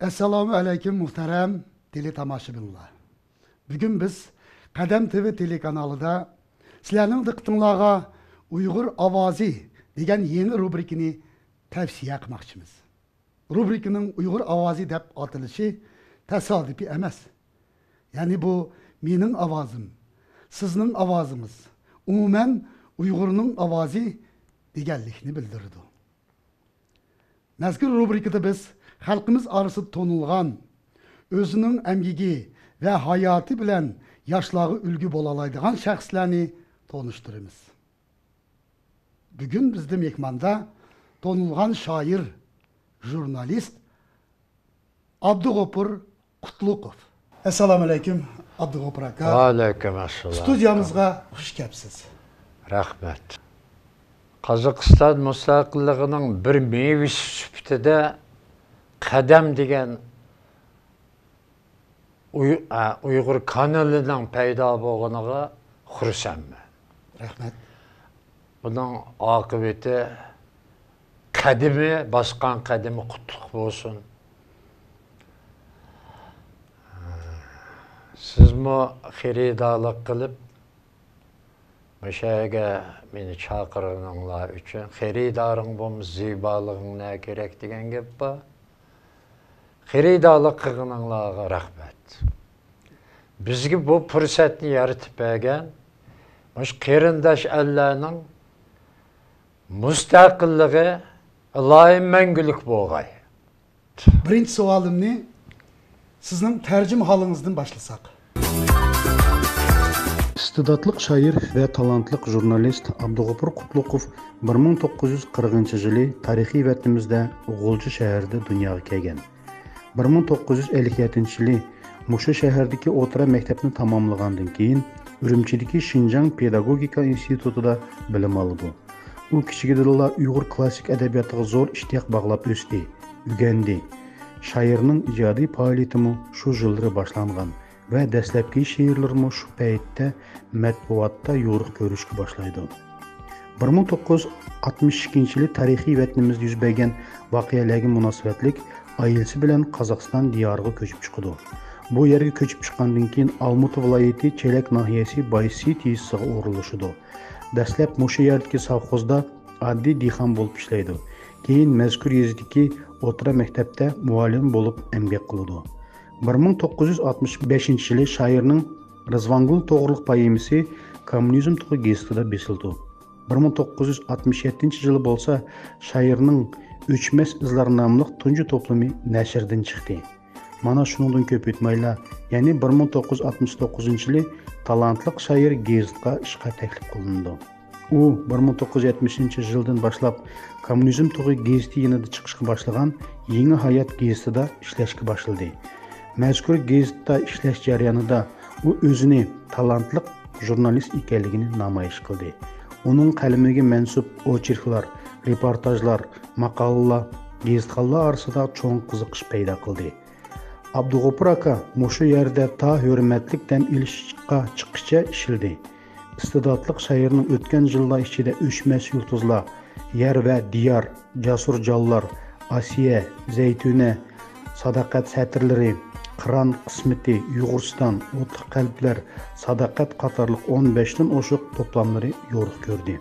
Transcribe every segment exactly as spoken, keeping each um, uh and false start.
ئەسسالامۇ ئەلەيكۇم، مۇھتەرەم تېلېتاماشىبىنلار. بۈگۈن بىز قەدەم تىۋى تېلېكانالىدا سىلەرنىڭ دىققىتىڭلارغا ئۇيغۇر ئاۋازى دېگەن يېڭى روبرىكىنى تەۋسىيە قىلماقچىمىز. روبرىكىنىڭ ئۇيغۇر ئاۋازى دەپ ئاتىلىشى تاسادىپىي ئەمەس. يەنى بۇ مېنىڭ ئاۋازىم، سىزنىڭ ئاۋازىڭىز، ئومۇمەن ئۇيغۇرنىڭ ئاۋازى دېگەنلىكنى بىلدۈرىدۇ. مەزكۇر روبرىكىدا بىز خەلقىمىز ئارىسىدا تونۇلغان، ئۆزىنىڭ ئەمگىكى ۋە ھاياتى بىلەن ياشلارغا ئۈلگە بولالايدىغان شەخسلەرنى تونۇشتۇرىمىز. بۈگۈن بىزدە مېھماندا تونۇلغان شائىر، ژۇرنالىست ئابدۇغوپۇر قۇتلۇقوف. ئەسسالامۇ ئەلەيكۇم، ئابدۇغوپۇر ئاكا. ۋەئەلەيكۇم ئەسسالام. ستۇدىيەمىزگە خۇش كەپسىز. رەھمەت. قازاقىستان مۇستەقىللىقىنىڭ بىر مېۋىسى سۈپىتىدە قەدەم دېگەن ئۇي-، ئە، ئۇيغۇر كانىلىنىڭ پەيدا بولغىنىغا خۇرسەنمەن. رەھمەت. بۇنىڭ ئاقىۋىتى، قەدىمى، باسقان قەدىمى قۇتلۇق بولسۇن. سىزمۇ خېرىدارلىق قىلىپ، مۇشۇ يەرگە مېنى چاقىرغىنىڭلار ئۈچۈن، خېرىدارىڭ بولمىسا، زىبالىقىڭ نە كېرەك دېگەن گەپ بار. خېرىدارلىق قىلغىنىڭلارغا رەھمەت. بىزگە بۇ پۇرسەتنى يارىتىپ بەرگەن مۇشۇ قېرىنداش ئەللەرنىڭ مۇستەقىللىقى ئىلاھىم مەڭگۈلۈك بولغاي. بىرىنچى سوئالىمنى سىزنىڭ تەرجىمىھالىڭىزدىن باشلىساق. ئىستېداتلىق شائىر ۋە تالانتلىق ژۇرنالىست ئابدۇغوپۇر قۇتلۇقوف بىر مىڭ توققۇز يۈز قىرىقىنچى يىلى تارىخىي ۋەتىنىمىزدە غۇلجا شەھىرىدە دۇنياغا كەلگەن. بىر مىڭ توققۇز يۈز ئەللىك يەتتىنچى يىلى مۇشۇ شەھەردىكى ئوتتۇرا مەكتەپنى تاماملىغاندىن كېيىن، ئۈرۈمچىدىكى شىنجاڭ پېداگوگىكا ئىنستىتۇتىدا بىلىم ئالىدۇ. ئۇ كىچىكىدىنلا ئۇيغۇر كلاسسىك ئەدەبىياتىغا زور ئىشتىياق باغلاپ ئۆستى، ئۆگەندى. شائىرنىڭ ئىجادىي پائالىيىتىمۇ شۇ يىللىرى باشلانغان ۋە دەسلەپكى شېئىرلىرىمۇ شۇ پەيتتە مەتبۇئاتتا يورۇق كۆرۈشكە باشلايدۇ. بىر مىڭ توققۇز يۈز ئاتمىش ئىككىنچى يىلى تارىخىي ۋەتىنىمىزدە يۈز بەرگەن ۋەقەلەرگە مۇناسىۋەتلىك ئائىلىسى بىلەن قازاقىستان دىيارىغا كۆچۈپ چىقىدۇ. بۇ يەرگە كۆچۈپ چىققاندىن كېيىن، ئالمۇتا ۋىلايىتى چېلەك ناھىيەسى بايسىت يېزىسىغا ئورۇنلىشىدۇ. دەسلەپ مۇشۇ يەردىكى سوۋخوزدا ئاددىي دېھقان بولۇپ ئىشلەيدۇ. كېيىن مەزكۇر يېزىدىكى ئوتتۇرا مەكتەپتە مۇئەللىم بولۇپ ئەمگەك قىلىدۇ. بىر مىڭ توققۇز يۈز ئاتمىش بەشىنچى يىلى شائىرنىڭ رىزۋانگۈل توغرۇلۇق پوئېمىسى كوممۇنىزم تۇغى گېزىتىدە بېسىلىدۇ. بىر مىڭ توققۇز يۈز ئاتمىش يەتتىنچى يىلى بولسا شائىرنىڭ ئۆچمەس ئىزلار ناملىق تۇنجى توپلىمى نەشردىن چىقتى. مانا شۇنىڭدىن كۆپ ئۆتمەيلا، يەنى بىر مىڭ توققۇز يۈز ئاتمىش توققۇزىنچى يىلى تالانتلىق شائىر گېزىتقا ئىشقا تەكلىپ قىلىنىدۇ. ئۇ بىر مىڭ توققۇز يۈز يەتمىشىنچى يىلدىن باشلاپ كوممۇنىزم تۇغى گېزىتى يېنىدا چىقىشقا باشلىغان يېڭى ھايات گېزىتىدە ئىشلەشكە باشلىدى. مەزكۇر گېزىتتا ئىشلەش جەريانىدا ئۇ ئۆزىنى تالانتلىق ژۇرنالىست ئىكەنلىكىنى نامايىش قىلدى. ئۇنىڭ قەلىمىگە مەنسۇپ ئوچېركلار، رېپورتاژلار، ماقالىلەر گېزىتخانلار ئارىسىدا چوڭ قىزىقىش پەيدا قىلدى. ئابدۇغوپۇر ئاكا مۇشۇ يەردە تا ھۆرمەتلىك دەم ئېلىشقا چىققىچە ئىشلىدى. ئىستېداتلىق شائىرنىڭ ئۆتكەن يىللار ئىچىدە ئۆچمەس يۇلتۇزلار، يەر ۋە دىيار، جاسۇر جانلار، ئاسىيە، زەيتۇنە، ساداقەت سەتىرلىرى، قىران قىسمىتى، ئۇيغۇرىستان، ئوتلۇق قەلبلەر، ساداقەت قاتارلىق ئون بەشتىن ئوشۇق توپلاملىرى يورۇق كۆردى.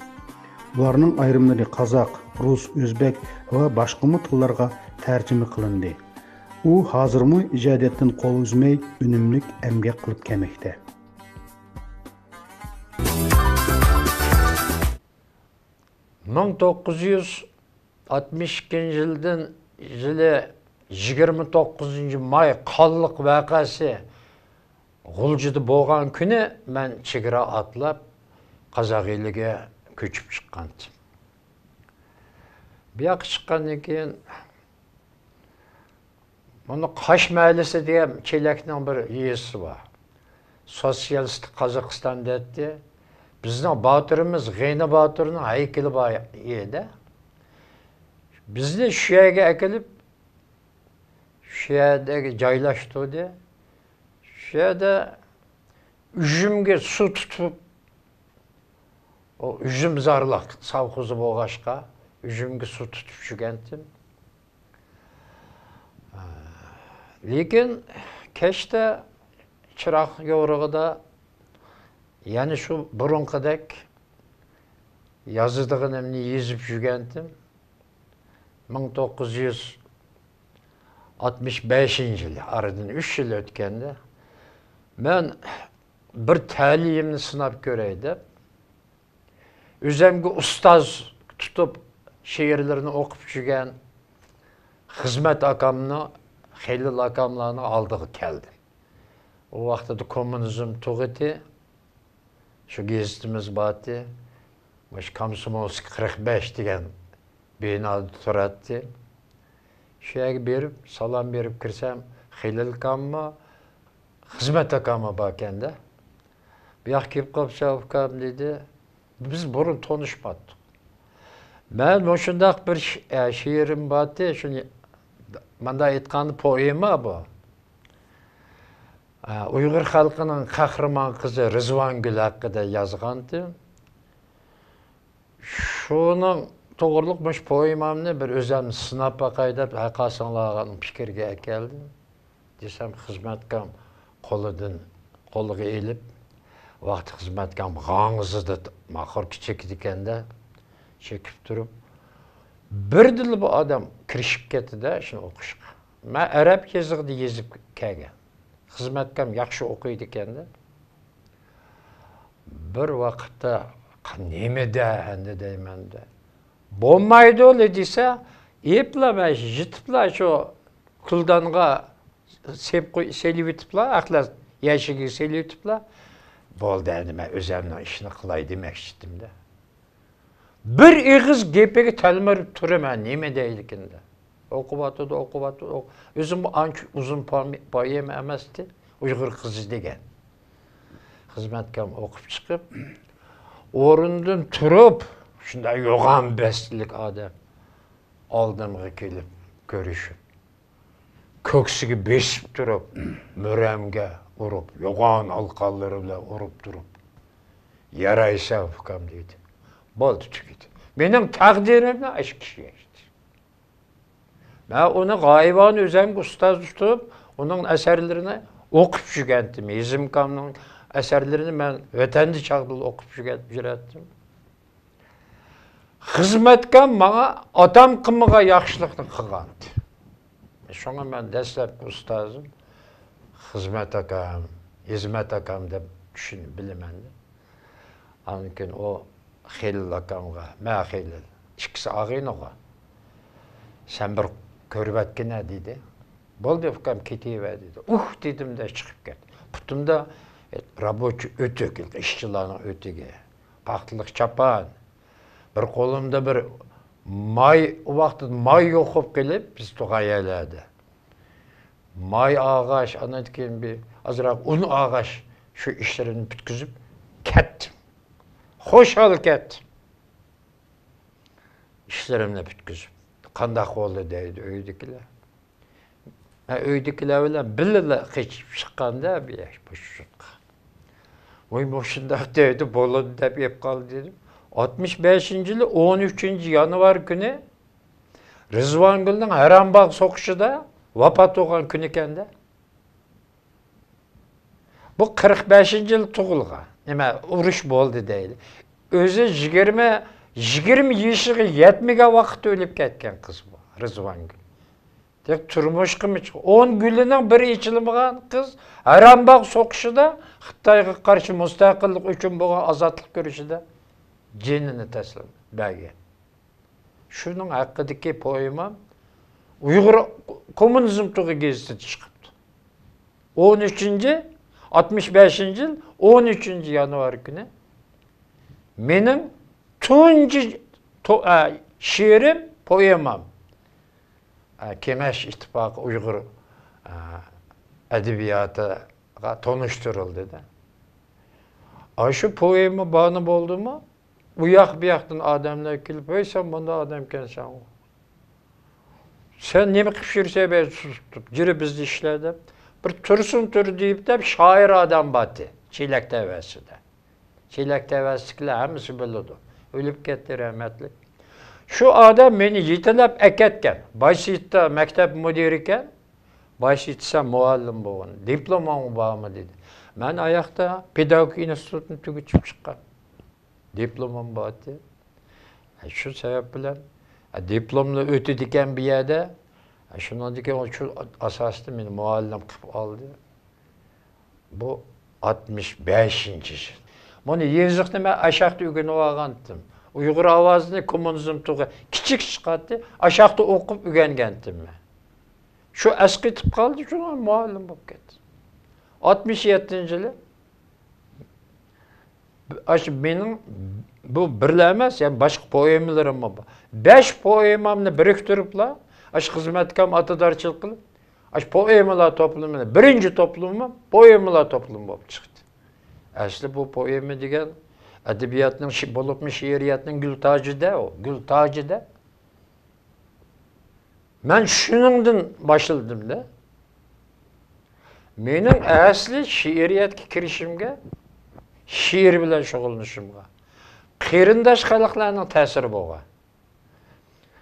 بۇلارنىڭ ئايرىملىرى قازاق، رۇس، ئۆزبەك ۋە باشقىمۇ تىللارغا تەرجىمە قىلىندى. ئۇ ھازىرمۇ ئىجادىيەتتىن قول ئۈزمەي، ئۈنۈملۈك ئەمگەك قىلىپ كەلمەكتە. مىڭ توققۇز يۈز ئاتمىش ئىككىنچى يىلدىن يىلى يىگىرمە توققۇزىنچى ماي قانلىق ۋەقەسى غۇلجىدا بولغان كۈنى مەن چېگرا ئاتلاپ، قازاق ئېلىگە كۆچۈپ چىققانتىم. بۇ ياققا چىققاندىن كېيىن، مانا قاش مەھەللىسى دېگەن چېلەكنىڭ بىر يېزىسى بار. سوتسىيالىستىك قازاقىستان دەيتتى. بىزنىڭ باتۇرىمىز غېنى باتۇرنىڭ ھەيكىلى بار ئىدى. بىزنى شۇ يەرگە ئەكېلىپ، شۇ يەردە جايلاشتۇردى. شۇ يەردە ئۈجۈمگە سۇ تۇتۇپ، ئۇ ئۈجۈمزارلىق سوۋخوزى بولغاچقا، ئۈجۈمگە سۇ تۇتۇپ چۈشكەنتىم. لېكىن كەچتە چىراغ يورۇقىدا يەنە شۇ بۇرۇنقىدەك يازىدىغىنىمنى يېزىپ يۈرگەنتىم. مىڭ توققۇز يۈز ئاتمىش بەشىنچى يىلى، ئارىدىن ئۈچ يىل ئۆتكەندە، مەن بىر تەلىيىمنى سىناپ كۆرەي دەپ، ئۆزۈمگە ئۇستاز تۇتۇپ شېئىرلىرىنى ئوقۇپ يۈرگەن خىزمەت ئاكامنى، خېلىل ئاكاملارنىڭ ئالدىغا كەلدىم. ئۇ ۋاقتىدا كوممۇنىزم تۇغۇتى، شۇ گېزىتىمىز بارتى، مۇشۇ كومسومولسكىي قىرىق بەش دېگەن بىنادا تۇراتتى. شۇ يەرگە بېرىپ، سالام بېرىپ كىرسەم، خېلىل ئاكاممۇ، خىزمەت ئاكاممۇ باركەندە. بۇ ياققا كېلىپ قاپسەن ئۇكام دېدى. بىز بۇرۇن تونۇشماتتۇق. مەن مۇشۇنداق بىر ش-، ئە، شېئىرىم بارتى، شۇنى، مۇنداق ئېيتقاندا پوئېما بۇ. ئە، ئۇيغۇر خەلقىنىڭ قەھرىمان قىزى رىزۋانگۈل ھەققىدە يازغانتىم. شۇنىڭ توغرىلىق مۇشۇ پوئېمامنى بىر ئۆزۈم سىناپ باقاي دەپ، ھەرقايسىڭلارغا پىكىرگە ئەكەلدىم. دېسەم، خىزمەتكام قولىدىن، قولىغا ئېلىپ، ۋاقتى خىزمەتكام غاڭزىدا ماخور چېكىدىكەندە، چېكىپ تۇرۇپ، بىردىنلا بۇ ئادەم كىرىشىپ كەتتى-دە شۇنى ئوقۇشقا. مەن ئەرەب يېزىقىدا يېزىپ كەلگەن. خىزمەتكام ياخشى ئوقۇيدىكەندە. بىر ۋاقىتتا، «نېمە-دە ئەندى» دەيمەن-دە. «بولمايدۇ» دېسە، ئېپلا مەن يېتىپلا شۇ كۈلدانغا سېلىپ قوي-، سېلىۋېتىپلا، ئەخلەت يەشىكىگە سېلىۋېتىپلا، «بولدى، ئەندى مەن ئۆزۈمنىڭ ئىشىنى قىلاي» دېمەكچىدىم-دە. بىر ئېغىز گېپىگە تەلمۈرۈپ تۇرىمەن، نېمە دەيدىكىن دەپ. ئوقۇۋاتىدۇ، ئوقۇۋاتىدۇ، ئوق-، ئۆزۈممۇ ئانچە ئۇزۇن پوئېما ئەمەستى، «ئۇيغۇر قىزى» دېگەن. خىزمەتكام ئوقۇپ چىقىپ، ئورنىدىن تۇرۇپ، شۇنداق يوغان بەستلىك ئادەم ئالدىمغا كېلىپ كۆرۈشۈپ، كۆكسىگە بېسىپ تۇرۇپ، مۈرەمگە ئۇرۇپ، يوغان ئالىقانلىرى بىلەن ئۇرۇپ تۇرۇپ، «يارايسەن ئۇكام» دېدى. بولدى، تۈگىدى. مېنىڭ تەقدىرىمنى ئاشۇ كىشى يازدى. مەن ئۇنى غايىۋانە ئۆزۈمگە ئۇستاز تۇتۇپ، ئۇنىڭ ئەسەرلىرىنى ئوقۇپ يۈرگەنتىم. ھېزىم ئاكامنىڭ ئەسەرلىرىنى مەن ۋەتەندە چاغدىلا ئوقۇپ يۈرگەن-، يۈرەتتىم. خىزمەتكام ماڭا ئاتام قىلمىغان ياخشىلىقنى قىلغانتى. شۇڭا مەن دەسلەپكى ئۇستازىم خىزمەت ئاكام، ھېزمەت ئاكام دەپ چۈشىنىپ بىلىمەن. ئاندىن كېيىن ئۇ خېلىل ئاكامغا، «مە خېلىل»، ئىككىسى ئاغىنىغۇ، «سەن بىر كۆرۈۋەتكىنە» دېدى. «بولدى ئۇكام، كېتىۋەر» دېدى. «ئۇھ» دېدىم-دە چىقىپ كەتتىم. پۇتۇمدا رابوچىي ئۆتۈك، ئىشچىلارنىڭ ئۆتۈكى، پاختىلىق چاپان، بىر قولۇمدا بىر ماي، ئۇ ۋاقىتتا ماي يوق بولۇپ قېلىپ، بىز تۇرغان يەرلەردە ماي ئالغاچ، ئاندىن كېيىن بىر ئازراق ئۇن ئالغاچ، شۇ ئىشلىرىمنى پۈتكۈزۈپ كەتتىم. خۇشال كەتتىم. ئىشلىرىمنى پۈتكۈزۈپ، «قانداق بولدى؟» دەيدۇ ئۆيدىكىلەر. ھە، ئۆيدىكىلەر بىلەن بىللىلا قېچىپ چىققاندا بۇ يەر، بۇ يۇرتقا. ۋاي، مۇشۇنداق دەيدۇ، بولىدۇ دەپ ئېلىپ قالدى دېدىم. ئاتمىش بەشىنچى يىلى ئون ئۈچىنچى يانۋار كۈنى رىزۋانگۈلنىڭ ھارامباغ سوقۇشىدا ۋاپات بولغان كۈنى ئىكەندە. بۇ قىرىق بەشىنچى يىل تۇغۇلغان. نېمە، ئۇرۇش بولدى دەيلى. ئۆزى يىگىرمە، يىگىرمە يېشىغا يەتمىگەن ۋاقىتتا ئۆلۈپ كەتكەن قىز بۇ، رىزۋانگۈل. تېخى تۇرمۇشقىمۇ چىق-، ئون گۈلىنىڭ بىرى ئېچىلمىغان قىز ھارامباغ سوقۇشىدا، خىتايغا قارشى مۇستەقىللىق ئۈچۈن بولغان ئازادلىق كۈرىشىدە جېنىنى تەسلىم بەرگەن. شۇنىڭ ھەققىدىكى پوئېمام ئۇيغۇر كوممۇنىزم تۇغى گېزىتىدە چىقىپتۇ. ئون ئۈچىنچى، ئاتمىش بەشىنچى يىل ئون ئۈچىنچى يانۋار كۈنى مېنىڭ تۇنجى تو-، ئە، شېئىرىم، پوئېمام، ئە، كېڭەش ئىتتىپاقى ئۇيغۇر، ئە، ئەدەبىياتىغا تونۇشتۇرۇلدى-دە. ئاشۇ پوئېما بانە بولدىمۇ، ئۇ ياق، بۇ ياقتىن ئادەملەر كېلىپ، «ھەي، سەن بۇنداق ئادەمكەنسەنغۇ. سەن نېمە قىلىپ يۈرسەن بۇ يەردە سۇسۇپ تۇرۇپ، جۈرە بىزدە ئىشلە» دەپ. بىر تۇرسۇن تۇردىيېۋ دەپ شائىر ئادەم بارتى، چېلەك تەۋەسىدە. چېلەك تەۋەسىدىكىلەر ھەممىسى بىلىدۇ. ئۆلۈپ كەتتى رەھمەتلىك. شۇ ئادەم مېنى يېتىلەپ ئەكەتكەن. بايسېيىتتا مەكتەپ مۇدىرى ئىكەن. باش ئېيتسام مۇئەللىم بولغىن. دىپلومۇڭ بارمۇ دېدى. مەن ئاياقتا پېداگوگىكا ئىنستىتۇتىنى تۈگىتىپ چىققان. دىپلومۇم بارتى. شۇ سەۋەب بىلەن دىپلومنى ئۆتىدىكەن بۇ يەردە. شۇنىڭدىن كېيىن شۇ ئاساستا مېنى مۇئەللىم قىلىپ ئالدى. بۇ ئاتمىش بەشىنچى يىل. بۇنى يېزىقنى مەن ئاشاقتا ئۆگىنىپ ئالغانتىم. ئۇيغۇر ئاۋازىنى كوممۇنىزم تۇغى كىچىك چىقاتتى. ئاشاقتا ئوقۇپ ئۆگەنگەنتىم مەن. شۇ ئەسقېتىپ قالدى، شۇڭا مۇئەللىم بولۇپ كەتتى. ئاتمىش يەتتىنچى يىلى ئاشۇ مېنىڭ بۇ بىرلا ئەمەس، يەنە باشقا پوئېمىلىرىممۇ بار. بەش پوئېمامنى بىرىكتۈرۈپلا، ئاشۇ خىزمەتكام ئاتىدارچىلىق قىلىپ، ئاشۇ پوئېمىلار توپلىمىنى، بىرىنچى توپلىمىم پوئېمىلار توپلىمى بولۇپ چىقتى. ئەسلى بۇ پوئېما دېگەن ئەدەبىياتنىڭ شى-، بولۇپمۇ شېئىرىيەتنىڭ گۈل تاجى-دە ئۇ، گۈل تاجى-دە. مەن شۇنىڭدىن باشلىدىم-دە. مېنىڭ ئەسلى شېئىرىيەتكە كىرىشىمگە، شېئىر بىلەن شۇغۇللىنىشىمغا قېرىنداش خەلقلەرنىڭ تەسىرى بولغان.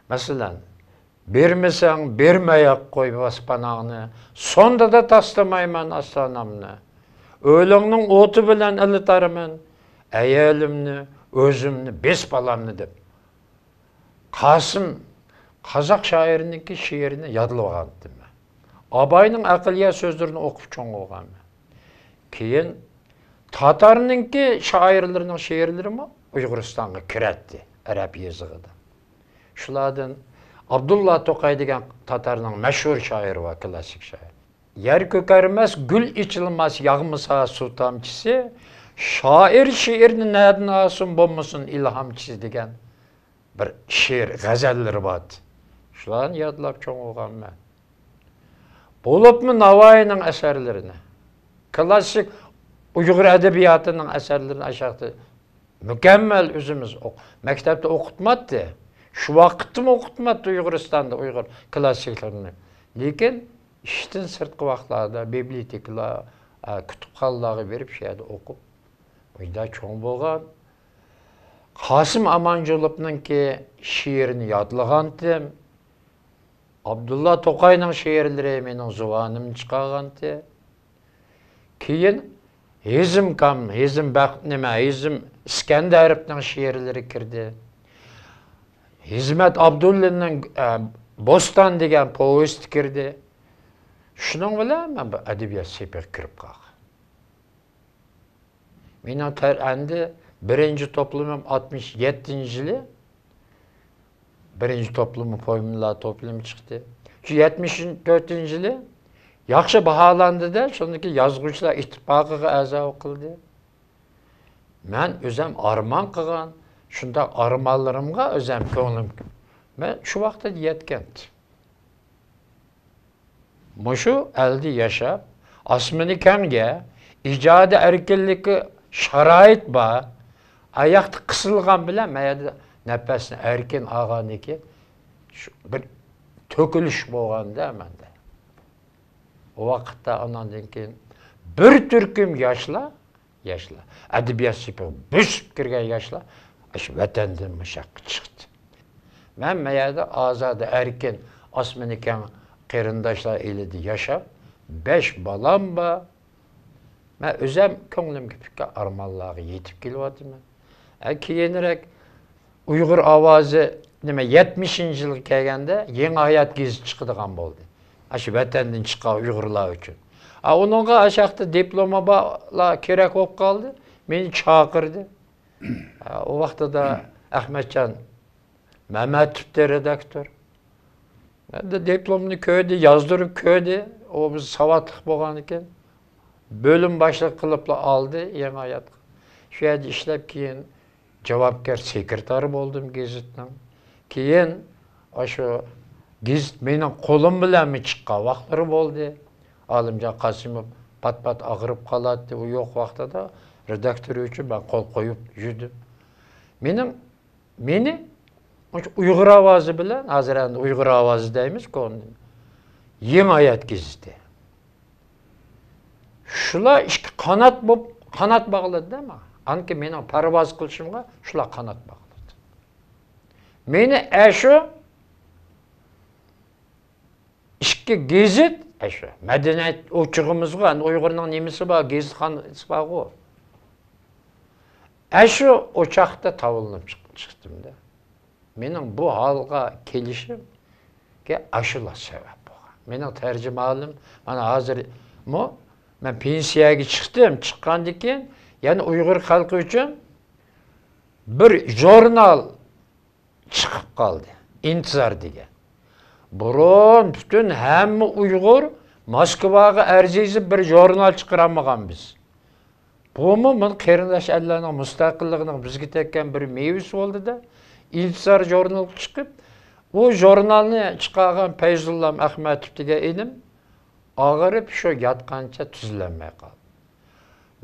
مەسىلەن، بەرمىسەڭ، بەرمەيەك قوي باسپىنەڭنى، سوندا-دا تاسلىمايمەن ئاستانامنى. ئۆلۈڭنىڭ ئوتى بىلەن ئىللىتارمەن ئەيالىمنى، ئۆزۈمنى، بەش بالامنى دەپ. قاسىم قازاق شائىرىنىڭكى شېئىرىنى يادلىۋالغانتىم مەن. ئاباينىڭ ئەقلىيە سۆزلىرىنى ئوقۇپ چوڭ بولغانمەن. كېيىن تاتارنىڭكى شائىرلىرىنىڭ شېئىرلىرىمۇ ئۇيغۇرىستانغا كىرەتتى، ئەرەب يېزىقىدا. شۇلاردىن ئابدۇللا توقاي دېگەن تاتارنىڭ مەشھۇر شائىرى بار، كلاسسىك شائىر. يەر كۆكەرمەس، گۈل ئېچىلماس، ياغمىسا سۇ تامچىسى، شائىر شېئىرنى نەدىن ئالسۇن، بولمىسۇن ئىلھامچىسى دېگەن بىر شېئىر، غەزەللىرى بار. شۇلارنى يادلاپ چوڭ بولغانمەن. بولۇپمۇ ناۋايىنىڭ ئەسەرلىرىنى، كلاسسىك ئۇيغۇر ئەدەبىياتىنىڭ ئەسەرلىرىنى ئاشاقتا مۇكەممەل ئۆزىمىز ئوق-، مەكتەپتە ئوقۇتماتتى. شۇ ۋاقىتتىمۇ ئوقۇتماتتى ئۇيغۇرىستاندا ئۇيغۇر كلاسسىكلىرىنى. لېكىن ئىشتىن سىرتقى ۋاقىتلاردا بىبلىيوتېكىلار، ئە، كۇتۇپخانىلارغا بېرىپ شۇ يەردە ئوقۇپ، مۇشۇنداق چوڭ بولغان. قاسىم ئامانجۇلۇپنىڭكى شېئىرىنى يادلىغانتىم. ئابدۇللا توقاينىڭ شېئىرلىرى مېنىڭ زۇۋانىمنى چىقارغانتى. كېيىن ھېزىم كام، ھېزىم بەخت نېمە، ھېزىم ئىسكەندەروفنىڭ شېئىرلىرى كىردى. ھىزمەت ئابدۇللىنىڭ، ئە، بوستان دېگەن پوۋېستى كىردى. شۇنىڭ بىلەن مەن بۇ ئەدەبىيات سېپىغا كىرىپ قالغان. مېنىڭ تەر-، ئەندى بىرىنچى توپلىمىم ئاتمىش يەتتىنچى يىلى، بىرىنچى توپلىمى پوئېمىلار توپلىمى چىقتى. شۇ يەتمىش تۆتىنچى يىلى ياخشى باھالاندى-دە، شۇندىكى يازغۇچىلار ئىتتىپاقىغا ئەزا قىلدى. مەن ئۆزەم ئارمان قىلغان، شۇنداق ئارمانلىرىمغا ئۆزەم كۆڭلۈم، مەن شۇ ۋاقىتتا يەتكەنتى. مۇشۇ ئەلدە ياشاپ، ئاسمىنى كەڭگە، ئىجادىي ئەركىنلىككە شارائىت بار، ئاياقتا قىسىلغان بىلەن مەيەردە نەپەسنى ئەركىن ئالغاندىن كېيىن، شۇ بىر تۆكۈلۈش بولغاندا مەندە. ئۇ ۋاقىتتا ئاناندىن كېيىن بىر تۈركۈم ياشلار ياشلار، ئەدەبىيات سېپىغا بۆسۈپ كىرگەن ياشلار ئاشۇ ۋەتەندىن مۇشۇ ياققا چىقتى. مەن مەيەردە ئازادە ئەركىن، ئاسمىنى كەڭ قېرىنداشلار ئېلىدە ياشاپ، بەش بالام بار. مەن ئۆزەم كۆڭلۈمگە پۈككەن ئارمانلارغا يېتىپ كېلىۋاتىمەن. ئە، كېيىنرەك ئۇيغۇر ئاۋازى، نېمە، يەتمىشىنچى يىلغا كەلگەندە يېڭى ھايات گېزىتى چىقىدىغان بولدى. ئاشۇ ۋەتەندىن چىققان ئۇيغۇرلار ئۈچۈن. ئا، ئۇنىڭغا ئاشاقتا دىپلومى بارلار كېرەك بولۇپ قالدى. مېنى چاقىردى. ئا، ئۇ ۋاقتىدا ئەخمەتجان مەمەتوف ئىدى رېداكتور. ئەمدى دىپلومنى كۆردى، يازدۇرۇپ كۆردى. ئۇ بىز ساۋاتلىق بولغاندىكىن، بۆلۈم باشلىقى قىلىپلا ئالدى يېڭى ھاياتقا. شۇ يەردە ئىشلەپ، كېيىن جاۋابكار سېكرېتار بولدۇم گېزىتنىڭ. كېيىن ئاشۇ گېزىت مېنىڭ قولۇم بىلەنمۇ چىققان ۋاقىتلىرى بولدى. ئالىمجان قاسىموف پات-پات ئاغرىپ قالاتتى. ئۇ يوق ۋاقتىدا رېداكتور ئۈچۈن مەن قول قويۇپ يۈردۈم. مېنىڭ مېنى ئۇيغۇر ئاۋازى بىلەن، ھازىر ئەمدى ئۇيغۇر ئاۋازى دەيمىز، كونا يېڭى ھايات گېزىتى. شۇلار ئىككى قانات بولۇپ، قانات باغلىدى-دە ماڭا. ئانكى مېنىڭ پەرۋاز قىلىشىمغا شۇلار قانات باغلىدى. مېنى ئەشۇ ئىككى گېزىت ئەشۇ مەدەنىيەت ئوچىقىمىزغۇ، ئەمدى ئۇيغۇرنىڭ نېمىسى بار، گېزىتخانىسى بارغۇ. ئەشۇ ئوچاقتا تاۋلىنىپ چىق-، چىقتىم-دە. مېنىڭ بۇ ھالغا كېلىشىمگە ئاشۇلار سەۋەب بولغان. مېنىڭ تەرجىمىھالىم، مانا ھازىرمۇ مەن پېنسىيەگە چىقتىم، چىققاندىن كېيىن يەنە ئۇيغۇر خەلقى ئۈچۈن بىر ژۇرنال چىقىپ قالدى، ئىنتىزار دېگەن. بۇرۇن پۈتۈن ھەممە ئۇيغۇر موسكۋاغا ئەرز يېزىپ بىر ژۇرنال چىقىرالمىغان بىز. بۇمۇ مانا قېرىنداش ئەللەرنىڭ مۇستەقىللىقىنىڭ بىزگە تەگكەن بىر مېۋىسى بولدى-دە. ئىنتىزار ژۇرنىلى چىقىپ، ئۇ ژۇرنالنى چىقارغان پەيزۇللام ئەخمەتوف دېگەن ئىنىم ئاغرىپ شۇ ياتقانچە تۈزلەنمەي قالدى.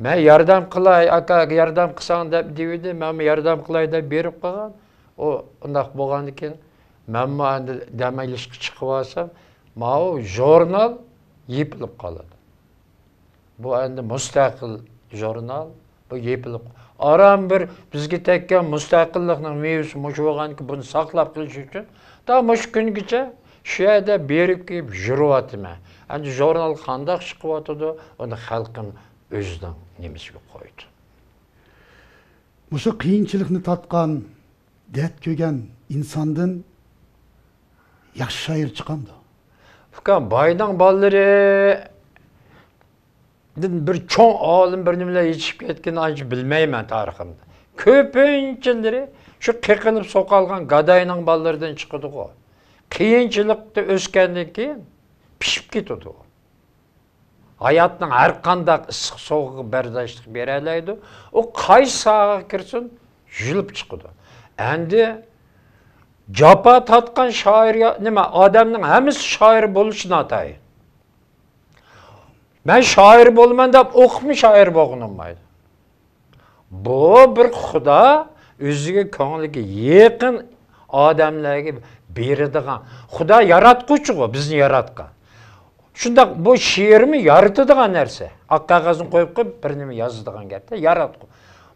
مەن ياردەم قىلاي، ئاكا، ياردەم قىلساڭ دەپ دېۋىدى. مەنمۇ ياردەم قىلاي دەپ بېرىپ قالغان. ئۇ ئۇنداق بولغاندىن كېيىن مەنمۇ ئەندى دەم ئېلىشقا چىقىۋالسام، ماۋۇ ژۇرنال يېپىلىپ قالىدۇ. بۇ ئەندى مۇستەقىل ژۇرنال، بۇ يېپىلىپ، ئاران بىر بىزگە تەگكەن مۇستەقىللىقنىڭ مېۋىسى مۇشۇ بولغاندىكىن، بۇنى ساقلاپ قېلىش ئۈچۈن تا مۇشۇ كۈنگىچە شۇ يەردە بېرىپ كېلىپ يۈرۈۋاتىمەن. ئەندى ژۇرنال قانداق چىقىۋاتىدۇ، ئۇنى خەلقىم ئۆزىنىڭ نېمىسىگە قويىدۇ. مۇشۇ قىيىنچىلىقنى تارتقان، دەرد كۆرگەن ئىنساندىن ياخشى شائىر چىقامدۇ؟ ئۇكام، باينىڭ بالىلىرىدىن بىر چوڭ ئالىم، بىر نېمىلەر يېتىشىپ كەتكىنىنى ئانچە بىلمەيمەن تارىخىمدا. كۆپىنچىلىرى شۇ قېقىلىپ سوقالغان گاداينىڭ بالىلىرىدىن چىقىدىغۇ. قىيىنچىلىقتا ئۆسكەندىن كېيىن پىشىپ كېتىدۇ. ھاياتنىڭ ھەر قانداق ئىسسىق سوغۇقىغا بەرداشلىق بېرەلەيدۇ. ئۇ قايسى ساھەگە كىرسۇن، يۈزۈپ چىقىدۇ. ئەندى جاپا تارتقان شائىر يا-، نېمە، ئادەمنىڭ ھەممىسى شائىر بولۇشى ناتايىن. مەن شائىر بولىمەن دەپ ئوقۇپمۇ شائىر بولغىلى بولمايدۇ. بۇ بىر خۇدا ئۆزىگە، كۆڭلىگە يېقىن ئادەملەرگە بېرىدىغان. خۇدا ياراتقۇچىغۇ، بىزنى ياراتقان. شۇنداق، بۇ شېئىرمۇ يارىتىدىغان نەرسە. ئاق قەغەزنى قويۇپ قويۇپ، بىر نېمە يازىدىغان گەپتە، ياراتقۇ.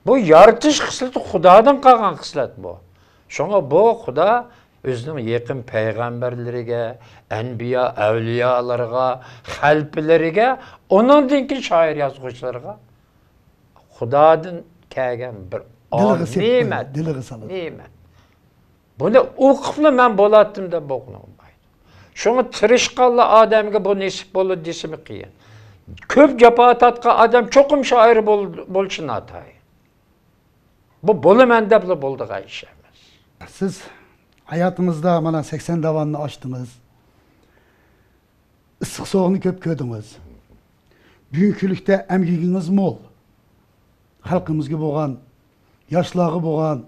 بۇ يارىتىش خىسلىتى خۇدادىن قالغان خىسلەت بۇ. شۇڭا بۇ خۇدا ئۆزىنىڭ يېقىن پەيغەمبەرلىرىگە، ئەنبىيا، ئەۋلىيالارغا، خەلپىلىرىگە، ئۇنىڭدىن كېيىن شائىر يازغۇچىلارغا خۇدادىن كەلگەن بىر دىلىغا سېلىپ قويىدۇ، نېمەت. دىلىغا سالىدۇ. نېمەت. بۇنى ئوقۇپلا مەن بولاتتىم دەپ بولغىلى بولمايدۇ. شۇڭا تىرىشقانلا ئادەمگە بۇ نېسىپ بولىدۇ دېسىمۇ قىيىن. كۆپ جاپا تارتقان ئادەم چوقۇم شائىر بول-، بولۇشى ناتايىن. بۇ بولىمەن دەپلا بولىدىغان ئىش ئەمەس. سىز ھاياتىڭىزدا مانا سەكسەن داۋاننى ئاشتىڭىز. ئىسسىق سوغۇقنى كۆپ كۆردىڭىز. بۈگۈنكى كۈنلۈكتە ئەمگىكىڭىز مول. خەلقىمىزگە بولغان، ياشلارغا بولغان